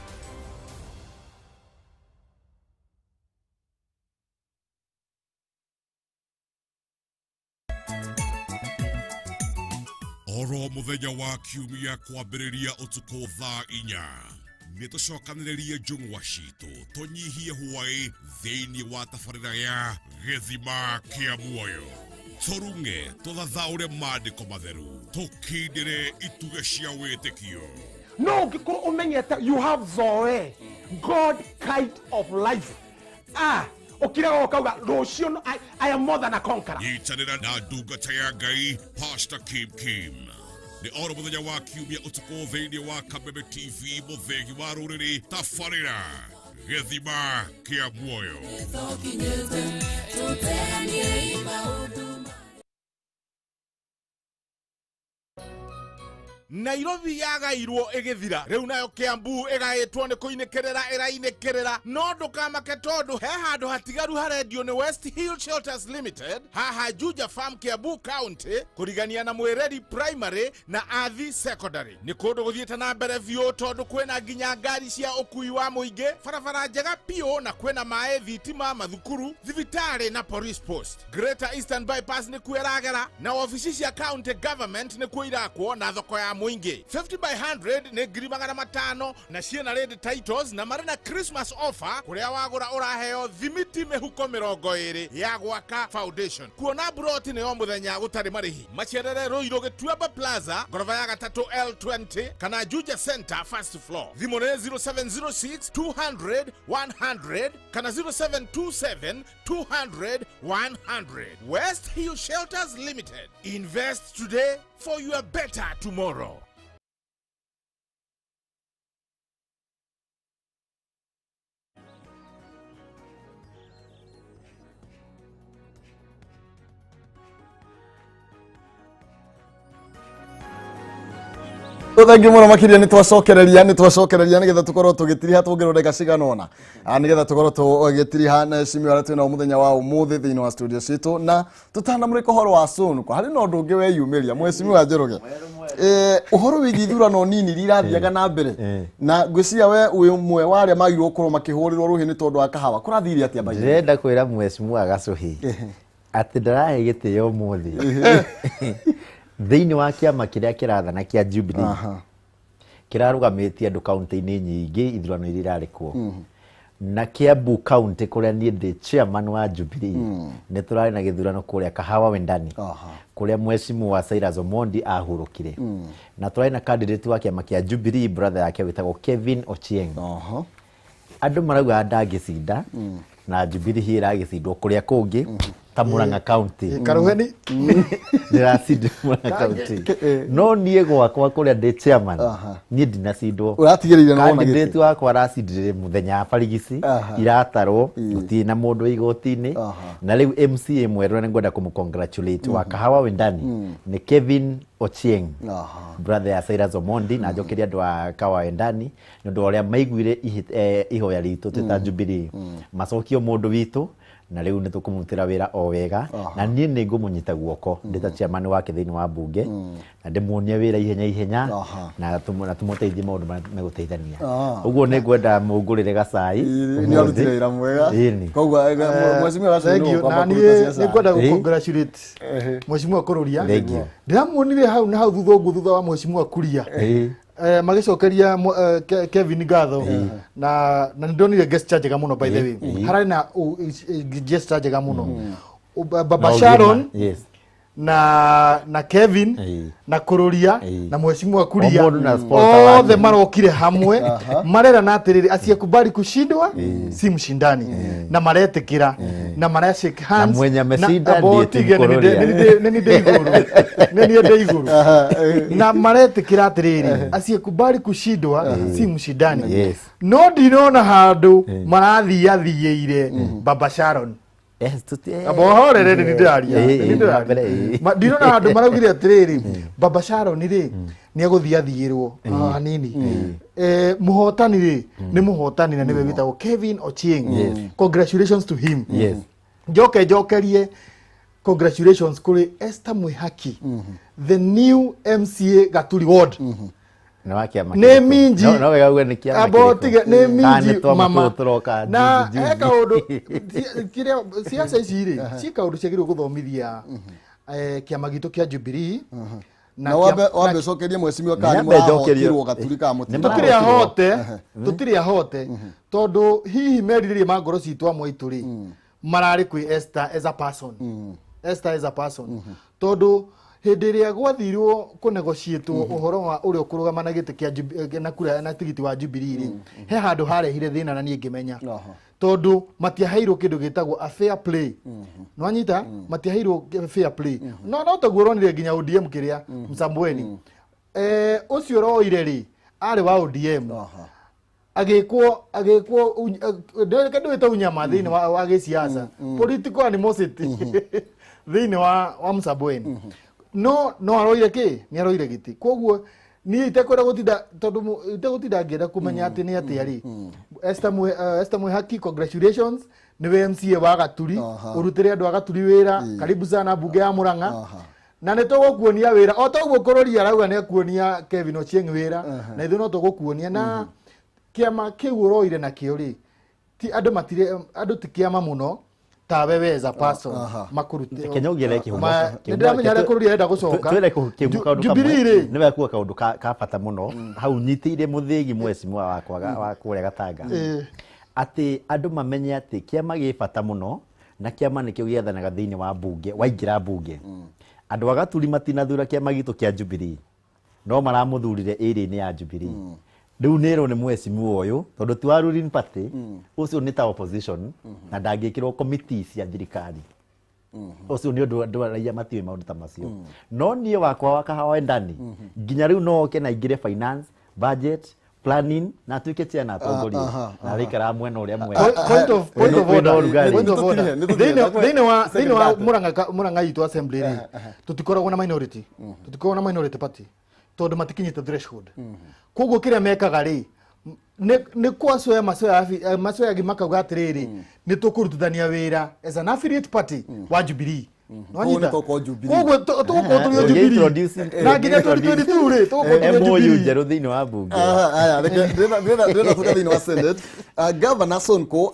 Oro muthenya wa kiumia kwambĩrĩria ũtukũ thaa 4 nĩ tũcokanĩrĩrie njũng'wa citũ tũnyihie hwaĩ thĩinĩ wa tabarĩra ya gĩthima kĩa muoyo, tũrung'e tũthathaũre maandĩko matheru, tũkindĩre itugĩ cia wĩtĩkio. No ũngĩkorwo ũmenyete you have zoe God kind of life, ũkiraga ũkauga rũciũ no- I am more than a conqueror. Nyitanĩra na ndungata ya Ngai Pastor Kim Kim nĩ oro mũthenya wa kiumia ũtukũ thĩinĩ wa Kameme TV, mũthĩgi wa rũrĩrĩ, tabarĩra gĩthima kĩa muoyo. Nairobi yagairwo ĩgĩthira, rĩu nayo Kiambu ĩgaĩtwo nĩ kũinĩkĩrĩra ĩrainĩkĩrĩra, no ndũkamake tondũ he handũ hatigaru harendio nĩ West Hill Shelters Limited haha Juja Farm, Kiambu County, kũrigania na Mwĩreri Primary na Athi Secondary. Nĩ kũndũ gũthiĩte na mbere biũ tondũ kwĩna nginya ngari cia ũkui wa mũingĩ, barabara njega biũ, na kwĩna maĩ, thitima, mathukuru, thibitarĩ na police post. Greater Eastern Bypass nĩkuo ĩragera, na wabici cia county government nĩkuo irakwo, na thoko ya mũingĩ. 50 by 100 nĩ 500,000 na ciĩna land titles, na marĩ na Christmas offer kũrĩa wagũra ũraheo thimiti mĩhuko 20 ya gwaka foundation. Kuona broti nĩ o mũthenya gũtarĩ marĩhi. Macerere Rũirũ Gĩtuamba Plaza, ngoroba ya gatatũ L20, kana Juja Center first floor. Thimũ nĩ 0706 200 100 kana 0727 200 100. West Hill Shelters Limited, invest today for your better tomorrow. Thengiå må no makiria nä twacokereria, nä twacokereria nä getha tå korwo tå gä tiriha tångä ndagä cigana ona nä getha tå korwo tå gä tiriha na cimio arĩa twĩ nao mũthenya wa ũmũthĩ thĩinĩ wa studio citũ. Na tũtanamũrĩka ũhoro wa Sonko, harĩ na ũndũ ũngĩ weyumĩria, mheshimiwa Njoroge, ũhoro wĩgiĩ ithurano nini iria irathiaga na mbere, na ngwĩciria we wĩ ũmwe wa arĩa magĩrĩirwo gũkorwo makĩhũrĩrwo rũhĩ nĩ tondũ wa kahawa. Kũrathire atĩa by the way? Ndĩrenda kwĩra mheshimiwa Gacuhi atĩ ndarahe gĩtĩo ũmũthĩ thĩinĩ wa kĩama kĩrĩa kĩrathana kĩa Jubilee, kĩrarũgamĩtie andũ kaunti-inĩ nyingĩ ithurano iria irarĩ kuo, na Kiambu County kũrĩa niĩ ndĩ chairman wa Jubilee, nĩ tũrarĩ na gĩthurano kũrĩa Kahawa Wendani, kũrĩa mheshimiwa Cyrus Omondi ahurũkire, na tũrarĩ na candidate wa kĩama kĩa Jubilee, brother yake wĩtagwo Kevin Ochieng. Andũ maraugaga ndangĩcinda, na Jubilee hihi ĩragĩcindwo kũrĩa kũngĩ ta Murang'a County. Karuheni. Ndĩracindwo Murang'a County, no niĩ gwakwa kũrĩa ndĩ chairman, niĩ ndinacindwo. Ũratigĩrĩire nĩ wona Candidate gĩtĩ. wakwa aracindire mũthenya wa barigici iratarwo, gũtirĩ na mũndũ igoti-inĩ. Na rĩu MCA mwerũ nĩ ngwenda kũmũ congratulate wa Kahawa Wendani nĩ Kevin Ochieng, brother ya Cyrus Omondi, na njokeria andũ a Kahawa Wendani nĩ ũndũ wa ũrĩa maiguire ihoya ritũ twĩ ta Jubilee macokio mũndũ witũ, na rĩu nĩ tũkũmũrutĩra wĩra o wega, na niĩ nĩ ngũmũnyita guoko ndĩ ta chairman wake thĩinĩ wa bunge, na ndĩmuonie wĩra ihenya ihenya, na tũmũteithie maũndũ marĩa megũteithania. Ũguo nĩ ngwenda mũngũrĩre gacai Nĩ arutire wĩra mwega. Ĩni. Koguo mheshimiwa Gacuhi Thank nĩwe you. ũkwamba Na kũruta niĩ ciaca. nĩ ngwenda Ĩĩ. gũ-congratulate mheshimiwa Kururia. Thank you. Ndĩramuonire hau na hau thutha ũguo, thutha wa mheshimiwa Kuria, magĩcokeria Kevin ngatho, na nĩndonire gesture njega mũno, by the way. Hararĩ na gesture njega mũno. Baba Na ũgima. Sharon Yes. na Kevin na Kururia na mheshimiwa Kuria, O mũndũ na sponsor wake. othe marokire hamwe marerana atĩrĩrĩ, asiyekubali kushindwa si mshindani, na maretĩkĩra. Na mara shake hands. Na mwenye ameshinda na- abo ndiye timu tige, nĩ Kururia. nĩ ndĩ igũrũ, nĩ niĩ ndĩ igũrũ, na maretĩkĩra atĩrĩrĩ, asiyekubali kushindwa si mshindani. No ndinona handũ marathiathiĩire Baba Sharon. Yes, Amba ũhorere, nĩ ndĩraria. Nĩ ndĩraria. Mbere, Ndinona handũ maraugire atĩrĩrĩ, Baba Sharon rĩ, nĩ egũthiĩ athiĩrwo hanini. Mũhotani rĩ, nĩ mũhotani, na nĩwe wĩtagwo Kevin Ochieng. Congratulations to him. Njoke njokerie congratulations kũrĩ Esther Mwihaki, the new MCA Gaturi Ward. Nĩ wa kĩama Nĩ kĩrĩkũ? minji. No wega uge nĩ kĩama Amba kĩrĩkũ. ũtige, nĩ Kana minji nĩ twama mama. tũũ tũroka Na juzi he juzi. kaũndũ kĩrĩa ciaca ici rĩ, ci kaũndũ ciagĩrĩirwo gũthomithia kĩama gitũ kĩa Jubilee Na kĩa- wambe wambe ũcokerie mwecimiwa kana nĩ Nyambe njokerie. mũrahotirwo Gaturi ka Nĩ mũtino. Tũtirĩ ahote, tũtirĩ ahote, tondũ hihi merirĩria ma ngoro citũ amwe aitũ rĩ, mararĩ kwĩ Esther as a person, Esther as a person, tondũ hĩndĩ ĩrĩa gwathirwo kũnegotiatwo ũhoro wa ũrĩa ũkũrũgama na gĩtĩ kĩa na kura na tigiti wa Jubilee rĩ, he handũ harehire thĩna na niĩ ngĩmenya, tondũ matiaheirwo kĩndũ gĩtagwo a fair play. Nwanyita, matiaheirwo fair play. No taguo ũronire nginya ODM kĩrĩa Msambweni, ũcio ũroire rĩ, arĩ wa ODM, agĩkwo ndwĩte unyama thĩinĩ wa gĩciaca, political animosity thĩinĩ wa Msambweni. No aroire kĩ, nĩ aroire gĩtĩ. Koguo niĩ itekwenda gũtinda, tondũ itegũtinda ngĩenda kũmenya atĩ nĩ atĩa rĩ. Esther Mwihaki, congratulations, nĩwe MCA wa Gaturi. Ũrutĩre andũ a Gaturi wĩra. Karibu sana mbunge ya Murang'a, na nĩ tũgũkuonia wĩra o toguo Kũrũria arauga nĩ akuonia Kevin Ochieng wĩra, na ithuĩ no tũgũkuonia. Na kĩama kĩu ũroire nakĩo rĩ, ti andũ matirĩ, andũ ti kĩama mũno tawe we as a person makũrute. Kenya ũngĩere kĩhumo. Nĩ ndĩramenya harĩa Kũrũria arenda gũcoka. Twĩre kĩhumo kaũndũ Jubilee kamwe. rĩ. Nĩ wega kuga kaũndũ ka bata mũno hau nyitĩire mũthĩgi mwecimiwa wakwa wa kũrĩa Gatanga, atĩ andũ mamenye atĩ kĩama gĩ bata mũno, na kĩama nĩkĩo gĩathanaga thĩinĩ wa mbunge. Waingĩra mbunge, andũ a Gaturi matinathura kĩama gitũ kĩa Jubilee, no maramũthurire ĩrĩ-inĩ ya Jubilee. Rĩu nĩrwo nĩ mwecimiwa ũyũ, tondũ ti wa ruling party, ũcio nĩ ta opposition na ndangĩkĩrwo committee cia thirikari. Ũcio nĩ ũndũ andũ raia matiũĩ maũndũ ta macio. No niĩ wakwa wa Kahawa Ndani nginya rĩu no oke na aingĩre finance, budget, planning, na atuĩke chair na atongorie na arĩikaraga mwena ũrĩa mwega. Point of Kwĩna order. ũrugarĩ. Point of order. Nĩ tũtirĩ, Thĩinĩ wa Second. Murang'a itũ assembly rĩ, tũtikoragwo na minority, tũtikoragwo na minority party, tondũ matikinyĩte threshold. Koguo kĩrĩa mekaga rĩ, nĩ kwacoya macoyagi makauga atĩrĩrĩ, nĩ tũkũrutithania wĩra as an affiliate party wa Jubilee. Koguo nĩ tũgũkorwo Jubilee. Koguo tũgũkorwo tũrĩ o Ũngĩ Jubilee na nginya 2022 rĩ, tũgũkorwo tũrĩ o MOU Jubilee. njerũ thĩinĩ wa mbunge. Aya, reke ndĩrenda tũke thĩinĩ wa Senate. Governor Sonko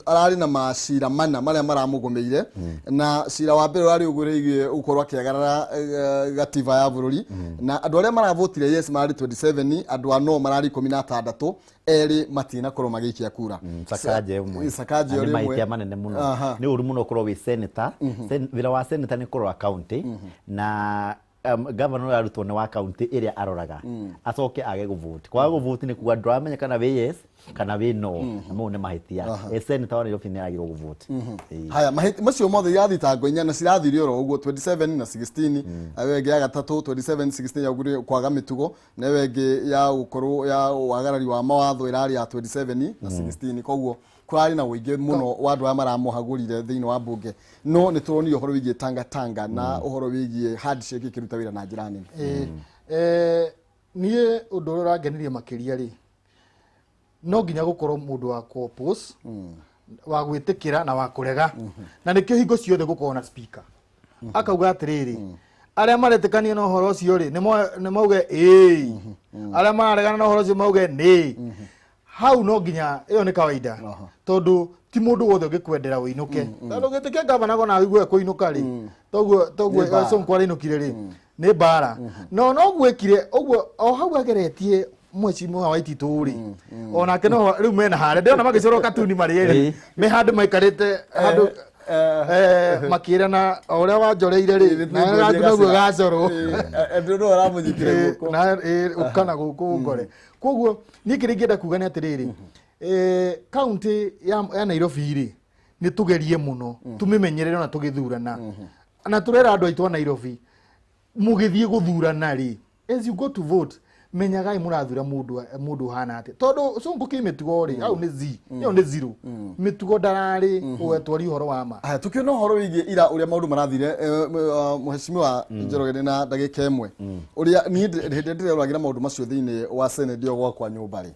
ararĩ na macira mana marĩa maramũgũmĩire, na cira wa mbere ũrarĩ ũgũrĩirie gũkorwo akĩagarara gatiba ya bũrũri, na andũ arĩa maravotire yes mararĩ 27, andũ a no mararĩ 16, erĩ matinakorwo magĩikia kura. Sakaja ũmwe. Sakaja Na nĩ ũrĩ ũmwe. mahĩtia manene mũno. Nĩ ũru mũno ũkorwo wĩ senator. Wĩra wa senator nĩ kũrora county, na governor ũrĩa arutwo nĩ wa county ĩrĩa aroraga, acoke age gũvoti. Kwaga gũvoti nĩ kuga ndũramenya kana wĩ yes kana wĩ no, na mau nĩ mahĩtia. Senator wa Nairobi nĩ aragĩrwo gũvoti. Haya, macio mothe irathitango inya na cirathire oro ũguo, 27 na 16. Ĩyo ĩngĩ ya gatatũ, 27 16, ya kwaga mĩtugo, na ĩyo ĩngĩ ya gũkorwo ya wagarari wa mawatho ĩrarĩ ya 27 na 16. Koguo kũrarĩ na ũingĩ mũno wa andũ arĩa maramũhagũrire thĩinĩ wa mbunge, no nĩ tũronire ũhoro wĩgiĩ Tanga Tanga na ũhoro wĩgiĩ handshake ĩkĩruta wĩra na njĩra nene. Niĩ ũndũ ũrĩa ũrangenirie makĩria rĩ, no nginya gũkorwo mũndũ wa kũ-oppose, wa gwĩtĩkĩra na wa kũrega, na nĩkĩo hingo ciothe gũkorwo na speaker akauga atĩrĩrĩ, arĩa maretĩkania na ũhoro ũcio rĩ, nĩ mauge ĩĩ, arĩa mararegana na ũhoro ũcio mauge nĩ. Hau no nginya ĩyo nĩ kawaida, tondũ ti mũndũ wothe ũngĩkwendera ũinũke, tondũ gĩtĩ kĩa gavana kona wigue kũinũka rĩ, toguo toguo Nĩ mbara. Sonko arainũkire rĩ, nĩ mbara. No gwĩkire ũguo o hau ageretie mwecimu wa Waititũ rĩ, onake no rĩu mena harĩa ndĩrona magĩcorwo katuni marĩ erĩ me handũ maikarĩte handũ makĩrana o ũrĩa wanjoreire rĩ, na gaku noguo gacorwo. Andũ no aramũnyitire guoko. Na ũkana gũkũ ngore. Koguo niĩ kĩrĩa ingĩenda kuga nĩ atĩrĩrĩ, kaunti ya Nairobi rĩ, Nĩ tũgerie mũno tũmĩmenyerere ona tũgĩthurana, na tũrera andũ aitũ a Nairobi, mũgĩthiĩ gũthurana rĩ, as you go to vote, menyagai mũrathura mũndũ, mũndũ ũhana atĩa, tondũ Sonko kĩ mĩtugo rĩ, hau nĩ z ĩyo nĩ zero mĩtugo, ndararĩ ũgetwari ũhoro wa ma. Aya, tukiona ũhoro wĩgiĩ ira ũrĩa maũndũ marathire, Mheshimiwa Njoroge, nĩ na ndagĩka 1, ũrĩa niĩ hĩndĩ ĩrĩa ndĩreroragĩra maũndũ macio thĩinĩ wa Senate ĩyo gwakwa nyũmba rĩ,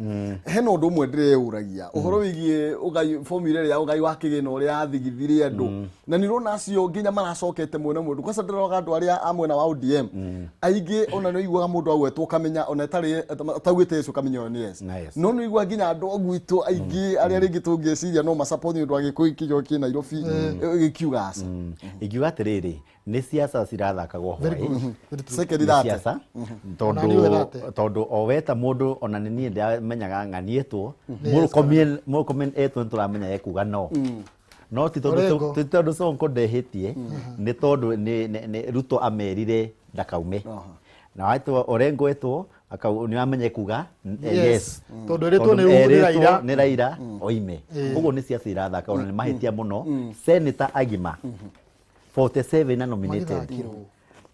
hena ũndũ ũmwe ndĩreyũragia, ũhoro wĩgiĩ ũgai, formula ĩrĩa ya ũgai wa kĩgĩna, ũrĩa yathigithirie andũ, na nĩ ũrona acio nginya maracokete mwena ũmwe. Kwanza ndĩroraga andũ arĩa a mwena wa ODM aingĩ, ona nĩ ũiguaga mũndũ agwetwo ũkamenya ona ĩtarĩ ataugĩte yes, ũkamenya ũyũ nĩ yes. Na yes. No nĩ ũigua nginya andũ a gwitũ aingĩ arĩa rĩngĩ tũngĩciria no masupport nĩ ũndũ wa Gĩkũyũ kĩo kĩ Nairobi, gĩkiuga aca. Ingiuga atĩrĩrĩ, nĩ siasa cirathakagwo hwaĩ. Second Nĩ that. siasa. Ona niĩ Tondũ wethate. tondũ o we ta mũndũ, ona nĩ niĩ ndamenyaga ng'aniĩtwo Murkomen, Murkomen etwo nĩ tũramenya ekuga no, no ti tondũ Orengo. ti tondũ Sonko ndehĩtie, nĩ tondũ nĩ Ruto amerire ndakaume, na wetwo Orengo etwo nĩ wamenya kuga Yes. yes. Tondũ erĩtwo Tondũ nĩ erĩtwo Raila. Nĩ Raila oime. Ũguo nĩ siasa irathaka, ona nĩ mahĩtia mũno. Senator agima 47 na nominated Magĩthakĩrwo.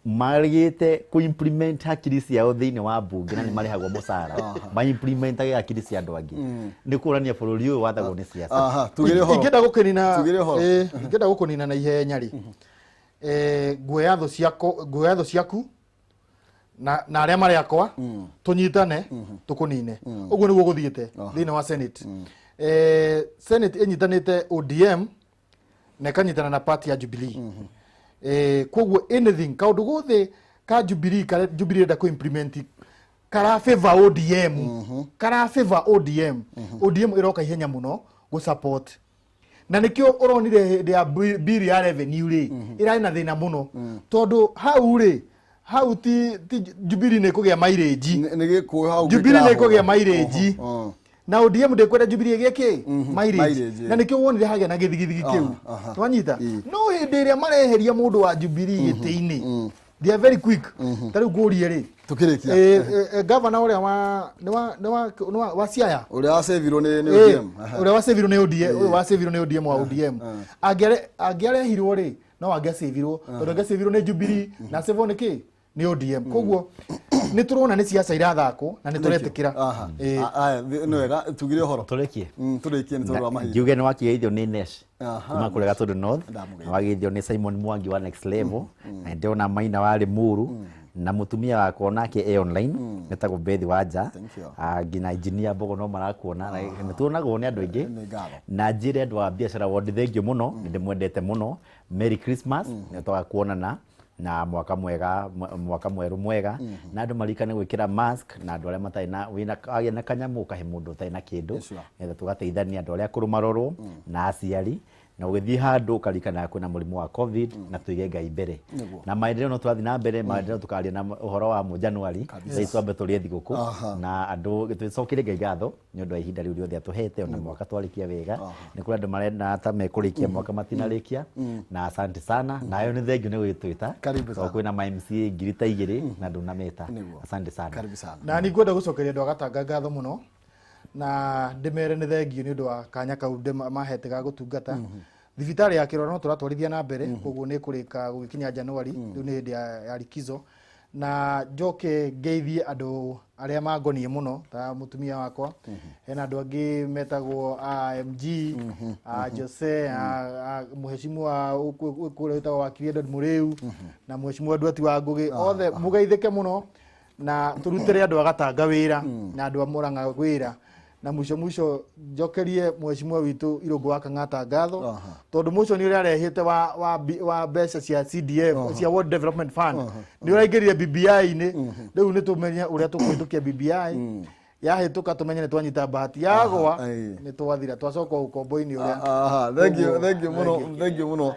marĩgĩte kũ implement hakiri ciao thĩinĩ wa mbunge, na nĩ marĩhagwo mũcara ma implementage hakiri cia andũ angĩ. Nĩ kuonania bũrũri ũyũ wathagwo nĩ siasa. Aha, tugire ũhoro. Ingĩenda gũkĩnina Tugire ũhoro. Ingĩenda gũkũnina na ihenya rĩ, nguoya thũ ciako, nguoya thũ ciaku na arĩa marĩ akwa, tũnyitane tũkũnine. Ũguo nĩguo gũthiĩte thĩinĩ wa Senate. Senate ĩnyitanĩte ODM na ĩkanyitana na party ya Jubilee. Koguo anything, kaũndũ gothe ka Jubilee karĩa Jubilee ĩrenda kũ-implement kara favor ODM, kara favor ODM, ODM ĩroka ihenya mũno gũ support, na nĩkĩo ũronire hĩndĩ ya bill ya revenue rĩ, ĩrarĩ na thĩna mũno, tondũ hau rĩ, hau ti Jubilee nĩ kũgĩa mileage. Nĩ Gĩkũyũ hau. Jubilee nĩ kũgĩa gĩkĩrahũra. mileage. Na ODM ndĩkwenda Jubilee ĩgĩe kĩ mileage. Mileage, Na nĩkĩo wonire hagĩa na gĩthigithigi kĩu. Twanyita no hĩndĩ ĩrĩa mareheria mũndũ wa Jubilee gĩtĩ-inĩ, they are very quick. Ta rĩu ngũrie rĩ, Tukĩrĩkia. Governor ũrĩa wa nĩ wa nĩ wa nĩ wa wa Siaya, Ũrĩa wacevirwo nĩ ODM. Ũrĩa wacevirwo nĩ ODM, ũyũ wacevirwo nĩ ODM, wa ODM, angĩarehirwo rĩ, no angĩacevirwo, tondũ angĩacevirwo nĩ Jubilee na acevwo nĩ kĩ nĩ ODM. Koguo nĩ tũrona nĩ siasa irathakwo na nĩ tũretĩkĩra. Aya, nĩ wega tugire ũhoro. Tũrĩkie. Tũrĩkie nĩ tondũ wa mahinda. Ngiuge nĩ wakigeithio nĩ Nesh kuma kũrĩa Gatũndũ North, Ndamũgeithia. na wageithio nĩ Simon Mwangi wa Next Level, na ndĩrona Maina wa Limuru, na mũtumia wakwa nake e online etagwo Bethi Wanja. Thank you. Nginya engineer Mbogo no marakuona, na nĩ tuonagwo nĩ andũ aingĩ. Nĩ ngatho. Na njĩre andũ a biacara wondi thengiũ mũno, nĩ ndĩmwendete mũno. Merry Christmas, nĩ twaga kuonana, na mwaka mwega, mwaka mwerũ mwega, na andũ maririkane gwĩkĩra mask, na andũ arĩa matarĩ na wĩna agĩa na kanyamũ ũkahe mũndũ ũtarĩ na kĩndũ, Sure. nĩgetha tũgateithania, andũ arĩa akũrũ marorwo na aciari, na ũgĩthiĩ handũ ũkaririkana kwĩna mũrimũ wa COVID, na tũige Ngai mbere na maendeleo no tũrathiĩ na mbere. Maendeleo tukaria na ũhoro wa mu January. Rĩu twambe tũrĩe thigũkũ na andũ twĩcokerie Ngai ngatho nĩ ũndũ wa ihinda rĩu rĩothe atũhete, ona mwaka twarĩkia wega. Nĩ kũrĩ andũ marenda ta mekũrĩkia mwaka matinarĩkia, na asante sana, nayo nĩ thengiũ nĩ gũgĩtwĩta. Karibu sana. Tondũ kwĩna ma MCA 2,000 na ndũnameta. Asante sana. Karibu sana. Na nĩ ngwenda gũcokeria andũ a Gatanga ngatho mũno, na ndĩmere nĩ thengio nĩ ũndũ wa kanya kau mahete ga gũtungata. Thibitarĩ ya Kĩrora no tũratwarithia na mbere, koguo nĩ ĩkũrĩka gũgĩkinya January. Rĩu nĩ hĩndĩ ya likizo, na njoke ngeithie andũ arĩa mangoniĩ mũno ta mũtumia wakwa. Hena andũ angĩ metagwo AMG, a Jose, a mũheshimiwa kũrĩa wĩtagwo wakiri Edward Mũrĩu, na mũheshimiwa Nduati wa Ngũgĩ. Othe mũgeithĩke mũno, na tũrutĩre andũ a Gatanga wĩra na andũ a Mũrang'a wĩra. Na mũico mũico njokerie mũheshimiwa witũ Irũngũ wa Kang'ata ngatho, tondũ mũico nĩ ũrĩa arehete wa mbeca cia CDF, cia World Development Fund, nĩ ũraingĩrire BBI-inĩ. Rĩu nĩ tũmenye ũrĩa tũkũhĩtũkia BBI. Yahĩtũka tũmenye nĩ twanyita bahati, yagwa nĩ twathira, twacoka ũkombo-inĩ ũrĩa. Aha, thank you, thank you mũno, thank you mũno.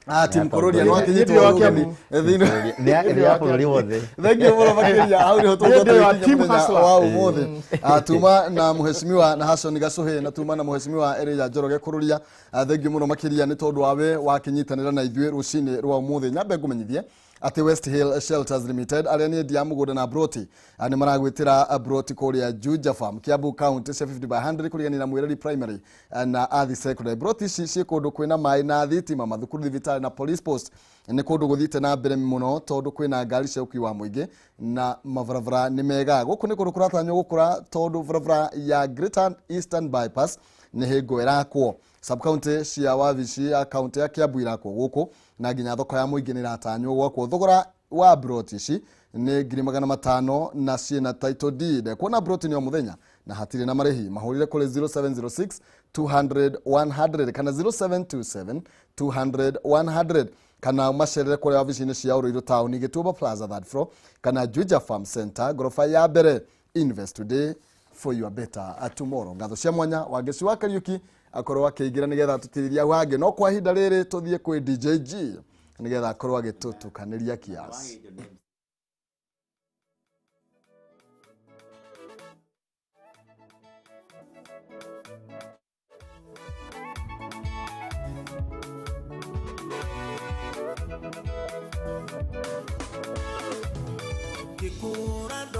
Ah, Team Kororia no akinyitwo Nĩ wa ũgeni. Kiambu. Thĩinĩ Nĩ ya bũrũri wothe. Thank you mũno makĩria. Hau nĩho tũgũkorwo Nĩ wa tũgĩkinya Team mũthenya Hustler. wa ũmũthĩ. Tuma na mũheshimiwa na Hassan Gacuhĩ, na tuma na mũheshimiwa Elijah Njoroge Kũrũria. Thank you mũno makĩria nĩ tondũ wawe wakĩnyitanĩra na ithuĩ rũcinĩ rwa ũmũthĩ. Nyambe ngũmenyithie Atĩ West Hill Shelters Limited arĩa nĩ endia a mũgũnda na broti nĩ maragwĩtĩra broti kũrĩa Juja Farm, Kiambu County, cia 50 by 100 kũrigania na Mwĩreri Primary na Athi Secondary. Broti ici ciĩ kũndũ kwĩna maĩ na thitima, mathukuru, thibitarĩ na police post. Nĩ kũndũ gũthiĩte na mbere mũno tondũ kwĩna ngari cia ũkui wa mũingĩ na mabarabara nĩ mega. Gũkũ nĩ kũndũ kũratanywo gũkũra tondũ barabara ya Greater Eastern Bypass nĩ hingo ĩrakwo. Sub-county cia wabici ya kaunti ya Kiambu irakwo gũkũ na nginya thoko ya mũingĩ nĩ ĩratanywo gwakwo. Thogora wa broti ici nĩ 500,000 na ciĩna title deed. Kuona broti nĩ o mũthenya na hatirĩ na marĩhi. Mahũrĩre kũrĩ 0706 200 100 kana 0727 200 100 kana macerere kũrĩa wabici-inĩ cia Ruiru Town, Gĩtuba Plaza third floor, kana Juja Farm Center ngoroba ya mbere. Invest today for your better tomorrow. Ngatho cia mwanya Wangeci wa Kariuki akorwo akĩingĩra nĩgetha tũtirĩrie hau hangĩ, no kwa ihinda rĩrĩ tũthiĩ kwĩ DJG nĩgetha akorwo agĩtũtukanĩria kiasi. Ngĩkũra.